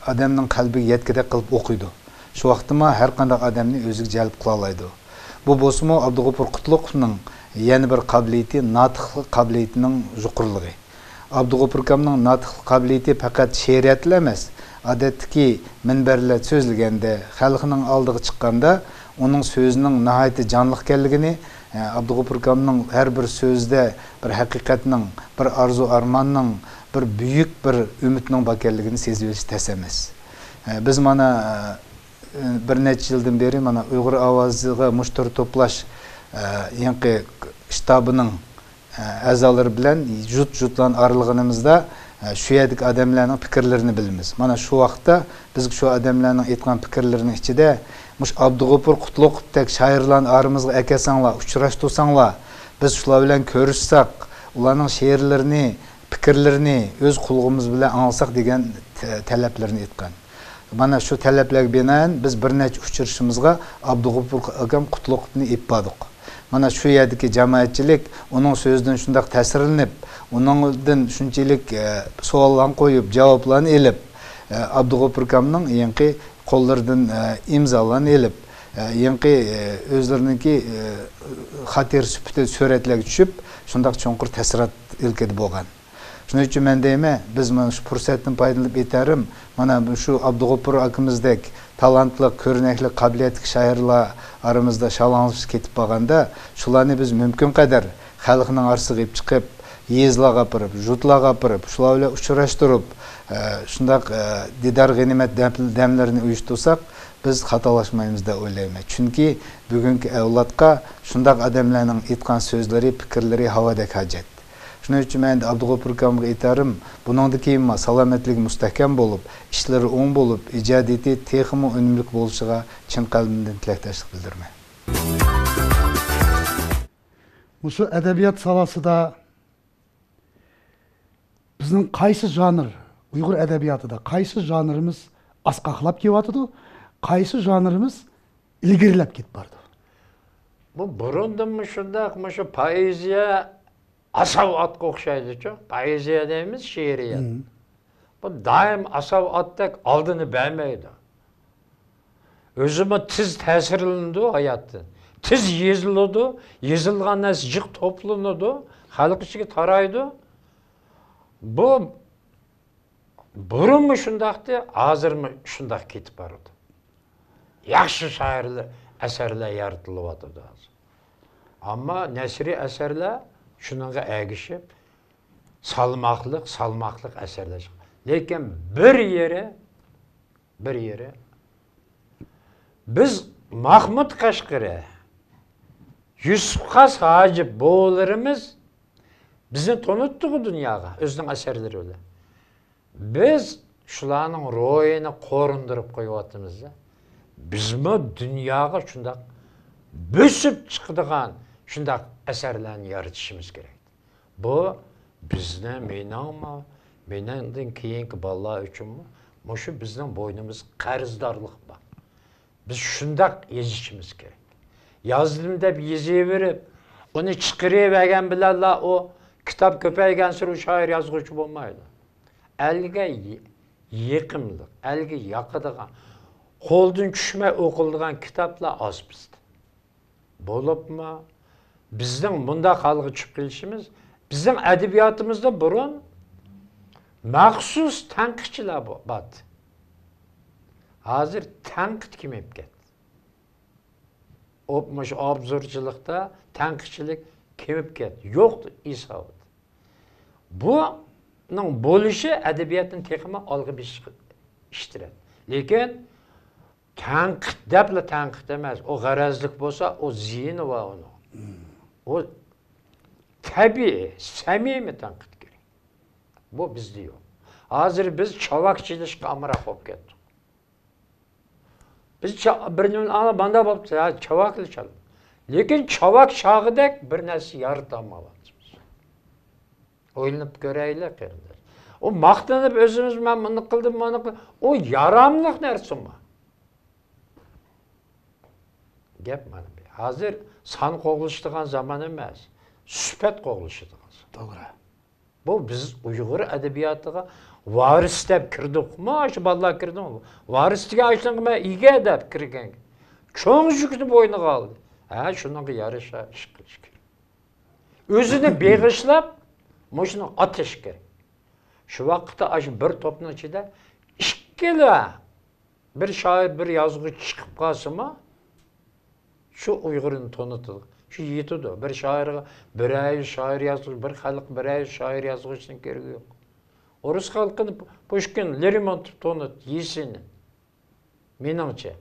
ئادەمنىڭ قەلبىگە يەتكۈدەك قىلىپ ئوقۇيدۇ. شۇ ۋاقىتتىمۇ ھەر قانداق ئادەمنى ئۆزىگە جەلپ قىلالايدۇ. بۇ بولسىمۇ ئابدۇغوپۇر قۇتلۇقوۋنىڭ يەنە بىر قابىلىيىتى، ناتىقلىق قابىلىيىتىنىڭ يۇقىرىلىقى. ئابدۇغوپۇر ئاكامنىڭ ناتىقلىق قابىلىيىتى پەقەت شېئىرىيەتتىلا ئەمەس، ئادەتتىكى مۇنبەرلەردە سۆزلىگەندە، خەلقنىڭ ئالدىغا چىققاندا ئۇنىڭ سۆزىنىڭ ناھايىتى جانلىق ئىكەنلىكىنى، ئابدۇغوپۇر ئاكامنىڭ ھەر بىر سۆزىدە بىر ھەقىقەتنىڭ، بىر ئارزۇ-ئارماننىڭ، بىر بۈيۈك بىر ئۈمىدنىڭ بار ئىكەنلىكىنى سېزىۋېلىش تەس ئەمەس. بىز مانا بىر نەچچە يىلدىن بېرى مانا ئۇيغۇر ئاۋازىغا مۇشتەرى توپلاش، ھېلىقى شتابىنىڭ ئەزالىرى بىلەن يۇرت-يۇرتلارنى ئارىلىغىنىمىزدا، شۇ يەردىكى ئادەملەرنىڭ پىكىرلىرىنى بىلىمىز. مانا شۇ ۋاقىتتا بىزگە شۇ ئادەملەرنىڭ ئېيتقان پىكىرلىرىنىڭ ئىچىدە، مۇشۇ ئابدۇغوپۇر قۇتلۇقوۋدەك شائىرلارنى ئارىمىزغا ئەكەلسەڭلار، ئۇچراشتۇرساڭلار، بىز شۇلار بىلەن كۆرۈشسەك، ئۇلارنىڭ شېئىرلىرىنى، پىكىرلىرىنى ئۆز قۇلىقىمىز بىلەن ئاڭلىساق دېگەن تە-، تەلەپلىرىنى ئېيتقان. مانا شۇ تەلەپلەرگە بىنائەن بىز بىر نەچچە ئۇچرىشىشىمىزغا ئابدۇغوپۇر ئاكام قۇتلۇقوۋنى ئېلىپ باردۇق. مانا شۇ يەردىكى جامائەتچىلىك ئۇنىڭ سۆزىدىن شۇنداق تەسىرلىنىپ، ئۇنىڭدىن شۇنچىلىك، ئە، سوئاللارنى قويۇپ، جاۋابلارنى ئېلىپ، ئە، ئابدۇغوپۇر ئاكامنىڭ يېڭىقى قوللىرىدىن، ئە، ئىمزالارنى ئېلىپ، ئە، يېڭىقى، ئە، ئۆزلىرىنىڭكى، ئە، خاتىرە سۈپىتىدە سۈرەتلەرگە چۈشۈپ، شۇنداق چوڭقۇر تەسىرات ئىلكىدە بولغان. شۇنىڭ ئۈچۈن مەن دەيمەن، بىز مانا شۇ پۇرسەتتىن پايدىلىنىپ ئېيتارىم، مانا شۇ ئابدۇغوپۇر ئاكىمىزدەك تالانتلىق، كۆرنەكلىك، قابىلىيەتلىك شائىرلار ئارىمىزدا شالاڭلىشىپ كېتىپ بارغاندا، شۇلارنى بىز مۇمكىن قەدەر خەلقنىڭ ئارىسىغا ئېلىپ چىقىپ، يېزىلارغا ئاپىرىپ، يۇرتلارغا ئاپىرىپ، شۇلار بىلەن ئۇچراشتۇرۇپ، ئە، شۇنداق، ئە، دىدار غەنىيمەت دەم-، دەملىرىنى ئۇيۇشتۇرساق، بىز خاتالاشمايمىز دەپ ئويلايمەن. چۈنكى بۈگۈنكى ئەۋلادقا شۇنداق ئادەملەرنىڭ ئېيتقان سۆزلىرى، پىكىرلىرى ھاۋادەك ھاجەت. شۇنىڭ ئۈچۈن مەن ئەمدى ئابدۇغوپۇر ئاكامغا ئېيتارىم، بۇنىڭدىن كېيىنمۇ سالامەتلىكى مۇستەھكەم بولۇپ، ئىشلىرى ئوڭ بولۇپ، ئىجادىيىتى تېخىمۇ ئۈنۈملۈك بولۇشىغا چىن قەلبىمدىن تىلەكداشلىق بىلدۈرىمەن. مۇشۇ ئەدەبىيات ساھەسىدە بىزنىڭ قايسى ژانىر، ئۇيغۇر ئەدەبىياتىدا قايسى ژانىرىمىز ئاسقاقلاپ كېلىۋاتىدۇ، قايسى ژانىرىمىز ئىلگىرىلەپ كېتىپ بارىدۇ؟ بۇ بۇرۇندىنمۇ شۇنداق، مۇشۇ پوئېزىيە ئاساۋ ئاتقا ئوخشايدۇچۇ. پوئېزىيە دەيمىز، شېئىرىيەت. بۇ دائىم ئاساۋ ئاتتەك ئالدىنى بەرمەيدۇ. ئۆزىمۇ تېز تەسىرلىنىدۇ ھاياتتىن. تېز يېزىلىدۇ، يېزىلغان نەرسە جىق توپلىنىدۇ، خەلق ئىچىگە تارايدۇ. بۇ بۇرۇنمۇ شۇنداقتى، ھازىرمۇ شۇنداق كېتىپ بارىدۇ. ياخشى شائىرلار، ئەسەرلەر يارىتىلىۋاتىدۇ ھازىر. ئەمما نەسرىي ئەسەرلەر شۇنىڭغا ئەگىشىپ، سالماقلىق، سالماقلىق ئەسەرلەر چىقىدۇ. لېكىن بىر يېرى، بىر يېرى، بىز ماخمۇت قەشقىرى، يۈسۈپ خاس ھاجى بوۋىلىرىمىز بىزنى تونۇتتىغۇ دۇنياغا ئۆزىنىڭ ئەسەرلىرى بىلەن. بىز شۇلارنىڭ روھىنى قورۇندۇرۇپ قويۇۋاتىمىز-دە. بىزمۇ دۇنياغا شۇنداق بۆسۈپ چىقىدىغان شۇنداق ئەسەرلەرنى يارىتىشىمىز كېرەك. بۇ بىزنى، مېنىڭمۇ، مېنىڭدىن كېيىنكى بالىلار ئۈچۈنمۇ مۇشۇ بىزنىڭ بوينىمىزدا قەرزدارلىق بار. بىز شۇنداق يېزىشىمىز كېرەك. يازدىم دەپ يېزىۋېرىپ، ئۇنى چىقىرىۋەرگەن بىلەنلا ئۇ كىتاب كۆپەيگەنسېرى ئۇ شائىر يازغۇچى بولمايدۇ. ئەلگە يېقىملىق، ئەلگە ياقىدىغان، قولدىن چۈشمەي ئوقۇلىدىغان كىتابلار ئاز بىزدە. بولۇپمۇ بىزنىڭ مۇنداق ھالغا چۈشۈپ قېلىشىمىز، بىزنىڭ ئەدەبىياتىمىزدا بۇرۇن مەخسۇس تەنقىدچىلەر بو-، بار. ھازىر تەنقىد كېمىيىپ كەتتى. ئوبزورچىلىقتا تەنقىدچىلىك كېمىيىپ كەتتى. يوق ھېسابىدا. بۇنىڭ بولۇشى ئەدەبىياتنى تېخىمۇ ئالغا بېسىشقا ئىتتىرەر. لېكىن تەنقىد دەپلا تەنقىد ئەمەس، ئۇ غەرەزلىك بولسا، ئۇ زىيىنى بار ئۇنىڭ. ئۇ تەبىئىي، سەمىمىي تەنقىد كېرەك. بۇ بىزدە يوق. ھازىر بىز چاۋاك چېلىشقا ئامراق بولۇپ كەتتۇق. بىز چا-، بىر نېمىنى ئاڭلاپ، مانداق بوپتۇ، ھە، چاۋاكلا چال. لېكىن چاۋاك چالغۇدەك بىر نەرسە يارىتالمايۋاتىمىز. ئويلىنىپ كۆرەيلى، قېرىنداش. ئۇ ماختىنىپ ئۆزىمىز، مەن مۇنى قىلدىم، مانا قىل-، ئۇ ياراملىق نەرسىمۇ؟ گەپ مانا بۇ. ھازىر سان قوغلىشىدىغان زامان ئەمەس، سۈپەت قوغلىشىدىغان زامان. توغرا. بۇ بىز ئۇيغۇر ئەدەبىياتىغا ۋارىس دەپ كىردۇقمۇ؟ شۇ بالىلار كىردىمۇ؟ ۋارىس دېگەن ئاشۇنىڭغا مەن ئىگە دەپ كىرگەن. چوڭ يۈكنى بوينىغا ئالدى. ھە، شۇنىڭغا يارىشا ئىش قىلىش كېرەك. ئۆزىنى بېغىشلاپ، مۇشۇنى ئاتاش كېرەك. شۇ ۋاقىتتا ئاشۇ بىر توپنىڭ ئىچىدە ئىككىلا بىر شائىر، بىر يازغۇچى چىقىپ قالسىمۇ، شۇ ئۇيغۇرنى تونۇتىدۇ. شۇ يېتىدۇ. بىر شائىرغا بىرەر يۈز شائىر يازغۇچى، بىر خەلققە بىرەر يۈز شائىر يازغۇچىنىڭ كېرىكى يوق. ئورۇس خەلقىنى پۇشكىن، لېرمونتوف تونۇت، يېسىنى. مېنىڭچە،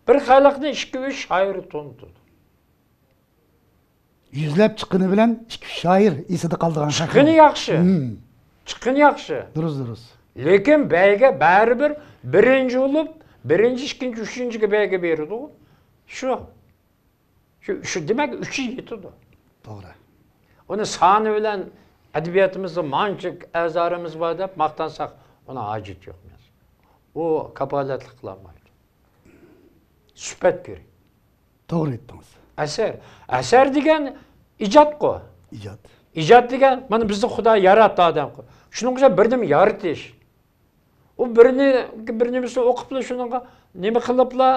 بىر خەلقنى ئىككى، ئۈچ شائىر تونۇتىدۇ. يۈزلەپ چىققىنى بىلەن ئىككى، ئۈچ شائىر ئېسىدە قالىدىغان خەق. چىققىنى ياخشى. ھىم. چىققىنى ياخشى. دۇرۇس، دۇرۇس. لېكىن بەيگە بەرىبىر بىرىنچى بولۇپ، بىرىنچى، ئىككىنچى، ئۈچىنچىگە بەيگە بېرىدۇ. شۇ. شۇ، شۇ، دېمەك، ئۈچى يېتىدۇ. توغرا. ئۇنى سانى بىلەن ئەدەبىياتىمىزدا مانچە ئەزالىرىمىز بار دەپ ماختانساق، ئۇنىڭ ھاجىتى يوق. ئۇ كاپالەتلىك قىلالمايدۇ. سۈپەت كېرەك. توغرا ئېيتتىڭىز. ئەسەر. ئەسەر دېگەن ئىجادقۇ. ئىجاد. ئىجاد دېگەن، مانا، بىزنى خۇدا ياراتتى ئادەمقۇ. شۇنىڭغا ئوخشاپ بىر نېمە يارىتىش. ئۇ بىرنى، بىر نېمىسىنى ئوقۇپلا، شۇنىڭغا نېمە قىلىپلا،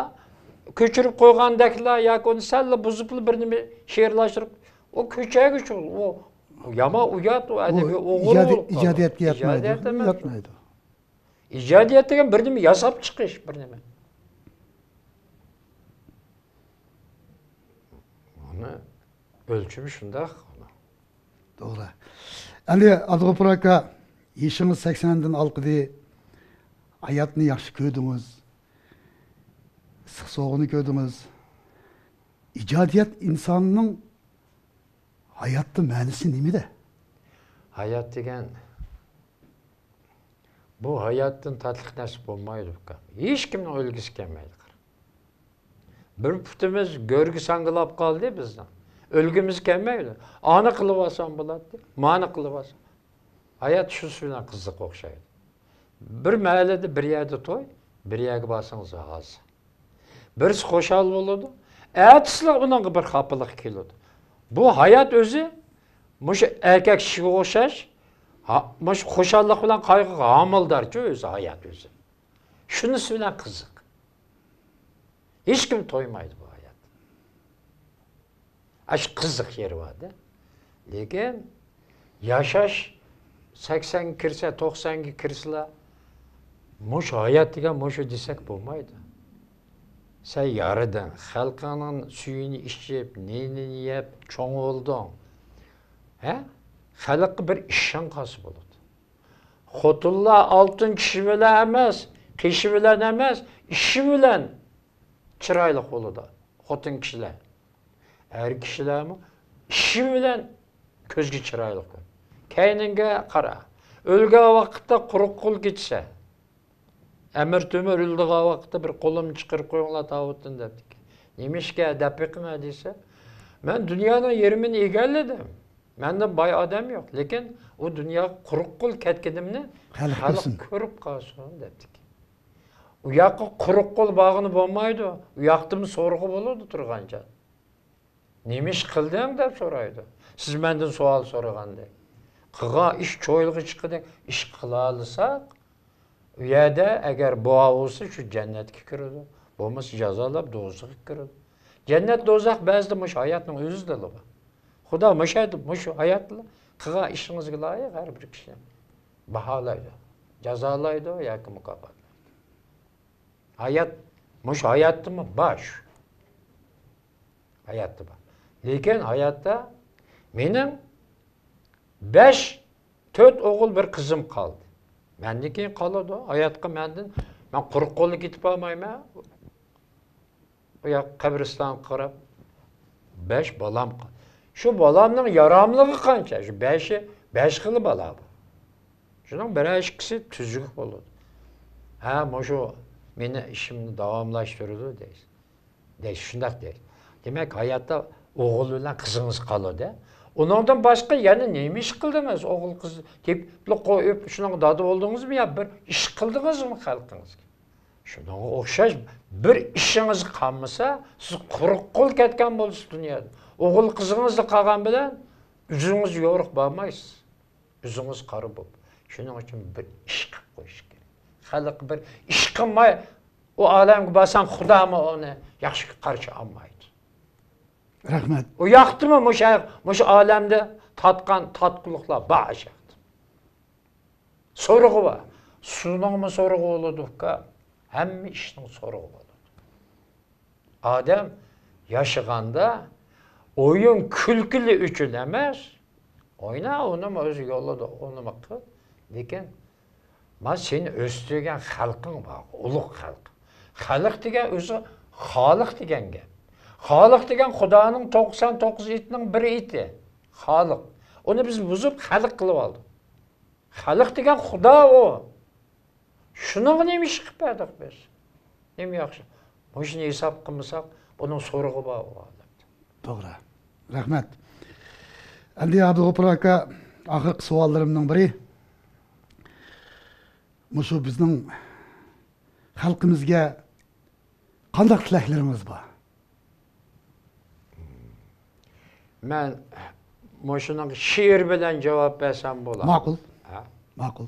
كۆچۈرۈپ قويغاندەكلا ياكى ئۇنى سەللا بۇزۇپلا بىر نېمە شېئىرلاشتۇرۇپ، ئۇ كۆچەرگۈچى ئۇ. ئۇ يامان ئۇيات، ئۇ ئەدەبىي ئوغرى ئىجادىي-، بولۇپ قالىدۇ. ئىجادىيەتكە ياتمايدۇ. ئىجادىيەت ئەمەس. ياتمايدۇ. ئىجادىيەت دېگەن بىر نېمە ياساپ چىقىش، بىر نېمە. ئۇنى ئۆلچىمى شۇنداق. توغرا. ئەمدى ئابدۇغاپۇر ئاكا، يېشىڭىز سەكسەندىن ئالقىدى، ھاياتنى ياخشى كۆردىڭىز، ئىسسىق سوغۇقنى كۆردىڭىز. ئىجادىيەت ئىنساننىڭ ھاياتتا مەنىسى نېمىدە؟ ھايات دېگەن، بۇ ھاياتتىن تاتلىق نەرسە بولمايدۇ، ئۇكام. ھېچكىمنىڭ ئۆلگۈسى كەلمەيدۇ. بىر پۇتىمىز گۆرگە ساڭگىلاپ قالدى بىزنىڭ. ئۆلگۈمىز كەلمەيدۇ. ئانى قىلىۋالسام بولاتتى، مانى قىلىۋالسام. ھايات شۇنىسى بىلەن قىزىق ئوخشايدۇ. بىر مەھەللىدە بىر يەردە توي، بىر يەرگە بارسىڭىز ھازا. بىرسى خۇشال بولىدۇ، ئەتىسىلا ئۇنىڭغا بىر خاپىلىق كېلىدۇ. بۇ ھايات ئۆزى مۇشۇ ئەركەك كىشىگە ئوخشاش، ھا-، مۇشۇ خۇشاللىق بىلەن قايغۇغا ھامىلىدارچۇ ئۆزى، ھايات ئۆزى. شۇنىسى بىلەن قىزىق. ھېچكىم تويمايدۇ بۇ ھاياتتا. ئاشۇ قىزىق يېرى بار-دە. لېكىن ياشاش سەكسەنگە كىرسە، توقسانغا كىرسىلا، مۇشۇ ھايات دېگەن مۇشۇ دېسەك بولمايدۇ. سەن يارىدىڭ، خەلقىڭنىڭ سۈيىنى ئىچىپ، نېنىنى يەپ چوڭ بولدۇڭ. ھە؟ خەلققە بىر ئىشىڭ قالسا بولىدۇ. خوتۇنلار ئالتۇن چىشى بىلەن ئەمەس، قېشى بىلەن ئەمەس، ئىشى بىلەن چىرايلىق بولىدۇ خوتۇن كىشىلەر. ئەر كىشىلەرمۇ ئىشى بىلەن كۆزگە چىرايلىق كۆرۈنىدۇ. كەينىڭگە قارا. ئۆلگەن ۋاقىتتا قۇرۇق قول كېتىسەن. ئەمىر تۆمۈر ئۆلىدىغان ۋاقىتتا بىر قولۇمنى چىقىرىپ قويۇڭلار تاۋۇتتىن دەپتىكەن. نېمىشقا دەپ بېقىڭ دېسە، مەن دۇنيانىڭ يېرىمىنى ئىگىلىدىم. مەندىن باي ئادەم يوق، لېكىن ئۇ دۇنياغا قۇرۇق قول كەتكىنىمنى خەلق خەلق كۆرسۇن. كۆرۈپ قالسۇن دەپتىكەن. ئۇ ياققا قۇرۇق قول بارغىلى بولمايدۇ، ئۇ ياقتىمۇ سورىغۇ بولىدۇ تۇرغانچە. نېمە ئىش قىلدىڭ دەپ سورايدۇ. سىز مەندىن سوئال سورىغاندەك. قىلغان ئىش چويلىغا چىققىدەك ئىش قىلالىساق، ئۇ يەردە ئەگەر بوۋا بولسا شۇ جەننەتكە كىرىدۇ، بولمىسا جازالاپ دوزاخقا كىرىدۇ. جەننەت، دوزاخ بەزىدە مۇشۇ ھاياتنىڭ ئۆزىدىلا بار. خۇدا مۇشۇ، مۇشۇ ھاياتلا قىلغان ئىشىڭىزغا لايىق ھەر بىر كىشىنى باھالايدۇ، جازالايدۇ ياكى مۇكاپاتلايدۇ. ھايات، مۇشۇ ھاياتتىمۇ بار شۇ. ھاياتتا بار. لېكىن ھاياتتا مېنىڭ بەش، تۆت ئوغۇل، بىر قىزىم قالدى. مەندىن كېيىن قالىدۇ. ھاياتقا مەندىن، مەن قۇرۇق قوللا كېتىپ بارمايمەن. ئۇ ياق قەبرىستانغا قاراپ بەش بالام قالدى. شۇ بالامنىڭ ياراملىقى قانچە؟ شۇ بەشى، بەش خىل بالا بار. شۇنىڭ بىرەر ئىككىسى تۈزۈك بولىدۇ. ھە، مۇشۇ مېنى ئىشىمنى داۋاملاشتۇرىدۇ دەيسىز. دەيسىز، شۇنداق دەيسىز. دېمەك، ھاياتتا ئوغۇل بىلەن قىزىڭىز قالىدۇ. ئۇنىڭدىن باشقا يەنە نېمە ئىش قىلدىڭىز؟ ئوغۇل قىز تېپىپلا قويۇپ، شۇنىڭغا دادا بولدىڭىزمۇ يا بىر ئىش قىلدىڭىزمۇ خەلقىڭىزگە؟ شۇنىڭغا ئوخشاش بىر ئىشىڭىز قالمىسا، سىز قۇرۇق قول كەتكەن بولىسىز دۇنيادىن. ئوغۇل قىزىڭىز قالغان بىلەن ئۆزىڭىز يورۇق بارمايسىز. ئۆزىڭىز قارا بولۇپ. شۇنىڭ ئۈچۈن بىر ئىش قىلىپ قويۇش كېرەك. خەلق بىر ئىش قىلماي، ئۇ ئالەمگە بارساڭ، خۇدامۇ ئۇنى ياخشى قارشى ئالمايدۇ. رەھمەت. ئۇ ياقتىمۇ مۇشۇ، مۇشۇ ئالەمدە تاتقان تاتقۇلۇقلار بار ئاشاقتا. سورىقى بار. سۇنىڭمۇ سورىقى بولىدۇ، ئۇكا. ھەممە ئىشنىڭ سورىقى بولىدۇ. ئادەم ياشىغاندا ئويۇن كۈلكىلى ئۈچۈن ئەمەس، ئوينا، ئۇنىمۇ ئۆزى يولىدا ئۇنىمۇ قىل. لېكىن مانا سېنى ئۆستۈرگەن خەلقىڭ بار، ئۇلۇغ خەلق. خەلق دېگەن ئۆزى خالىق دېگەن گەپ. خالىق دېگەن خۇدانىڭ توقسان توققۇز ئېتىنىڭ بىر ئېتى. خالىق. ئۇنى بىز بۇزۇپ خەلق قىلىپ ئالدۇق. خەلق دېگەن خۇدا ئۇ. شۇنىڭغا نېمە ئىش قىلىپ بەردۇق بىز؟ نېمە ياخشى؟ مۇشۇنى ھېساب قىلمىساق، بۇنىڭ سورىقى بار ئۇ ئادەمدە. توغرا. رەھمەت. ئەمدى ئابدۇغوپۇر ئاكا، ئاخىرقى سوئاللىرىمنىڭ بىرى. مۇشۇ بىزنىڭ خەلقىمىزگە قانداق تىلەكلىرىڭىز بار؟ مەن مۇشۇنىڭغا شېئىر بىلەن جاۋاب بەرسەم بولا؟ ماقۇل. ھە؟ ماقۇل.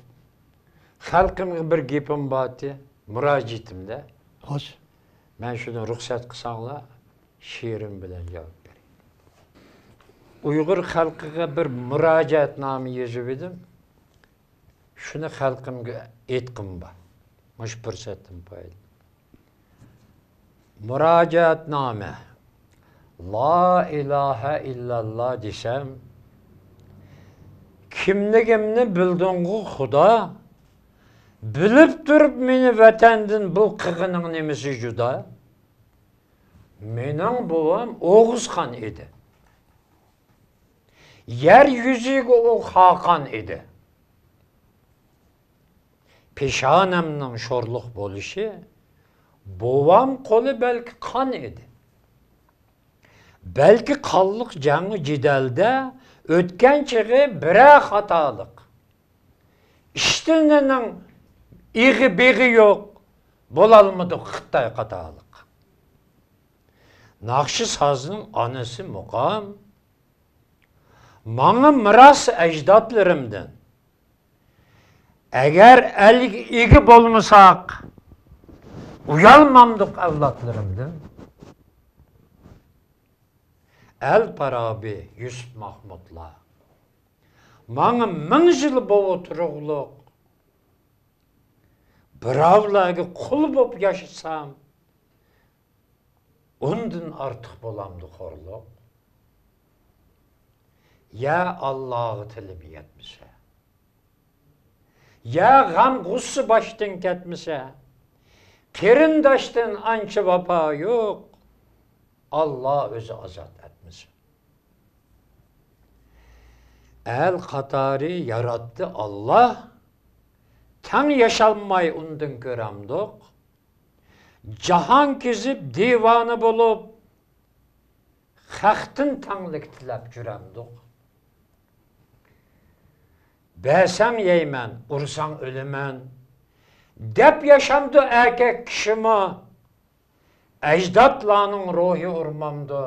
خەلقىمگە بىر گېپىم بارتى، مۇراجىئىتىمدە. خوش. مەن شۇنى رۇخسەت قىلساڭلار، شېئىرىم بىلەن جاۋاب بېرەي. ئۇيغۇر خەلقىگە بىر مۇراجىئەتنامە يېزىۋىدىم. شۇنى خەلقىمگە ئېيتقۇم بار. مۇشۇ پۇرسەتتىن پايدىلىنىپ. مۇراجىئەتنامە. لا ئىلاھە ئىللاللا دېسەم، كىملىكىمنى بىلدىڭغۇ خۇدا؟ بىلىپ تۇرۇپ مېنى ۋەتەندىن بۇ قىلغىنىڭ نېمىسى جۇدا؟ مېنىڭ بوۋام ئوغۇزخان ئىدى. يەر يۈزىگە ئۇ خاقان ئىدى. پېشانەمنىڭ شورلۇق بولۇشى بوۋام قولى بەلكى قان ئىدى. بەلكى قانلىق جەڭ جېدەلدە ئۆتكەن چېغى بىرەر خاتالىق. ئىشتىنىنىڭ ئېغى بېغى يوق، بولالمىدۇق خىتاي قاتارلىق. ناخشا سازنىڭ ئانىسى مۇقام. ماڭا مىراس ئەجدادلىرىمدىن. ئەگەر ئەلگە ئىگە بولمىساق، ئۇيالمامدۇق ئەۋلادلىرىمدىن. ئەل پارابى، يۈسۈپ ماھمۇدلار، ماڭا مىڭ يىل بوۋى تۇرۇقلۇق، بىراۋلارغا قۇل بولۇپ ياشىسام، ئۇندىن ئارتۇق بولامدۇ خورلۇق؟ يا ئاللاغا تىلىم يەتمىسە، يا غەم غۇسسە باشتىن كەتمىسە، قېرىنداشتىن ئانچە ۋاپا يوق، ئاللا ئۆزى ئازاد ئەتمىسە. ئەل قاتارى ياراتتى ئاللا، تەڭ ياشالماي ئۇندىن كۆرەمدۇق؟ جاھان كېزىپ دىۋانە بولۇپ، خەقتىن تەڭلىك تىلەپ جۈرەمدۇق؟ بەرسەڭ يەيمەن، ئۇرساڭ ئۆلىمەن، دەپ ياشامدۇ ئەركەك كىشىمۇ؟ ئەجدادلارنىڭ روھى ئۇرمامدۇ؟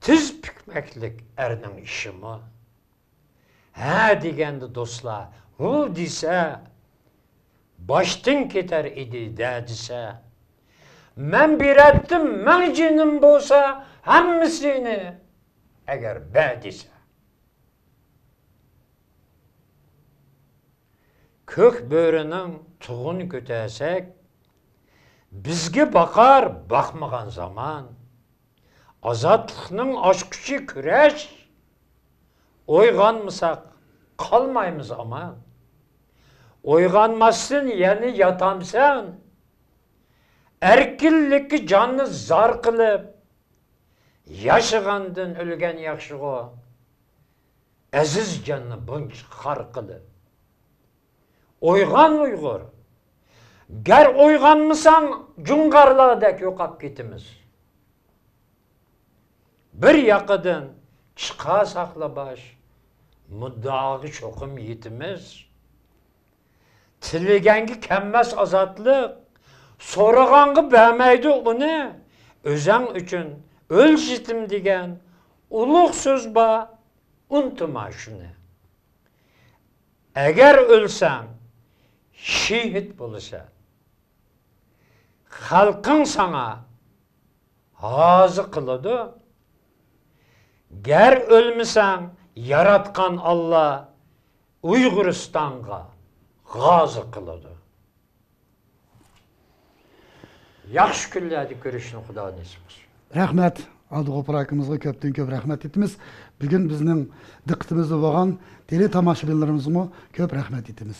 تىز پۈكمەكلىك ئەرنىڭ ئىشىمۇ؟ ھە دېگەندە دوستلار، ھۇ دېسە، باشتىن كېتەر ئىدى دە دېسە، مەن بېرەتتىم مىڭ جېنىم بولسا ھەممىسىنى، ئەگەر بە دېسە. كۆك بۆرىنىڭ تۇغىنى كۆتەرسەك، بىزگە باقار باقمىغان زامان. ئازادلىقنىڭ ئاچقۇچى كۈرەش. ئويغانمىساق، قالمايمىز ئامان. ئويغانماستىن يەنە ياتامسەن؟ ئەركىنلىككە جاننى زار قىلىپ، ياشىغاندىن ئۆلگەن ياخشىغۇ. ئەزىز جاننى بۇنچە خار قىلىپ. ئويغان ئۇيغۇر! گەر ئويغانمىساڭ، جۇڭغارلاردەك يوقاپ كېتىمىز. بىر ياقىدىن چىقارساقلا باش، مۇددىئاغا چوقۇم يېتىمىز. تىلىگەنگە كەلمەس ئازادلىق، سورىغانغا بەرمەيدۇ ئۇنى. ئۆزەڭ ئۈچۈن ئۆل يېتىم دېگەن ئۇلۇغ سۆز بار، ئۇنتۇما شۇنى. ئەگەر ئۆلسەڭ، شېھىت بولىسەن. خەلقىڭ ساڭا ھازا قىلىدۇ. گەر ئۆلمىسەڭ، ياراتقان ئاللا ئۇيغۇرىستانغا غازا قىلىدۇ. ياخشى كۈنلەردە كۆرۈشنى خۇدا نېسىپ قىلسۇن. رەھمەت، ئابدۇغوپۇر ئاكىمىزغا كۆپتىن كۆپ رەھمەت ئېيتىمىز. بۈگۈن بىزنىڭ دىققىتىمىزدە بولغان تېلې تاماشىبىنلىرىمىزغىمۇ كۆپ رەھمەت ئېيتىمىز.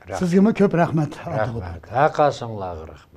رەھمەت. سىزگىمۇ كۆپ رەھمەت، ئابدۇغوپۇر ئاكا. رەھمەت. ھەر قايسىڭلارغا رەھمەت.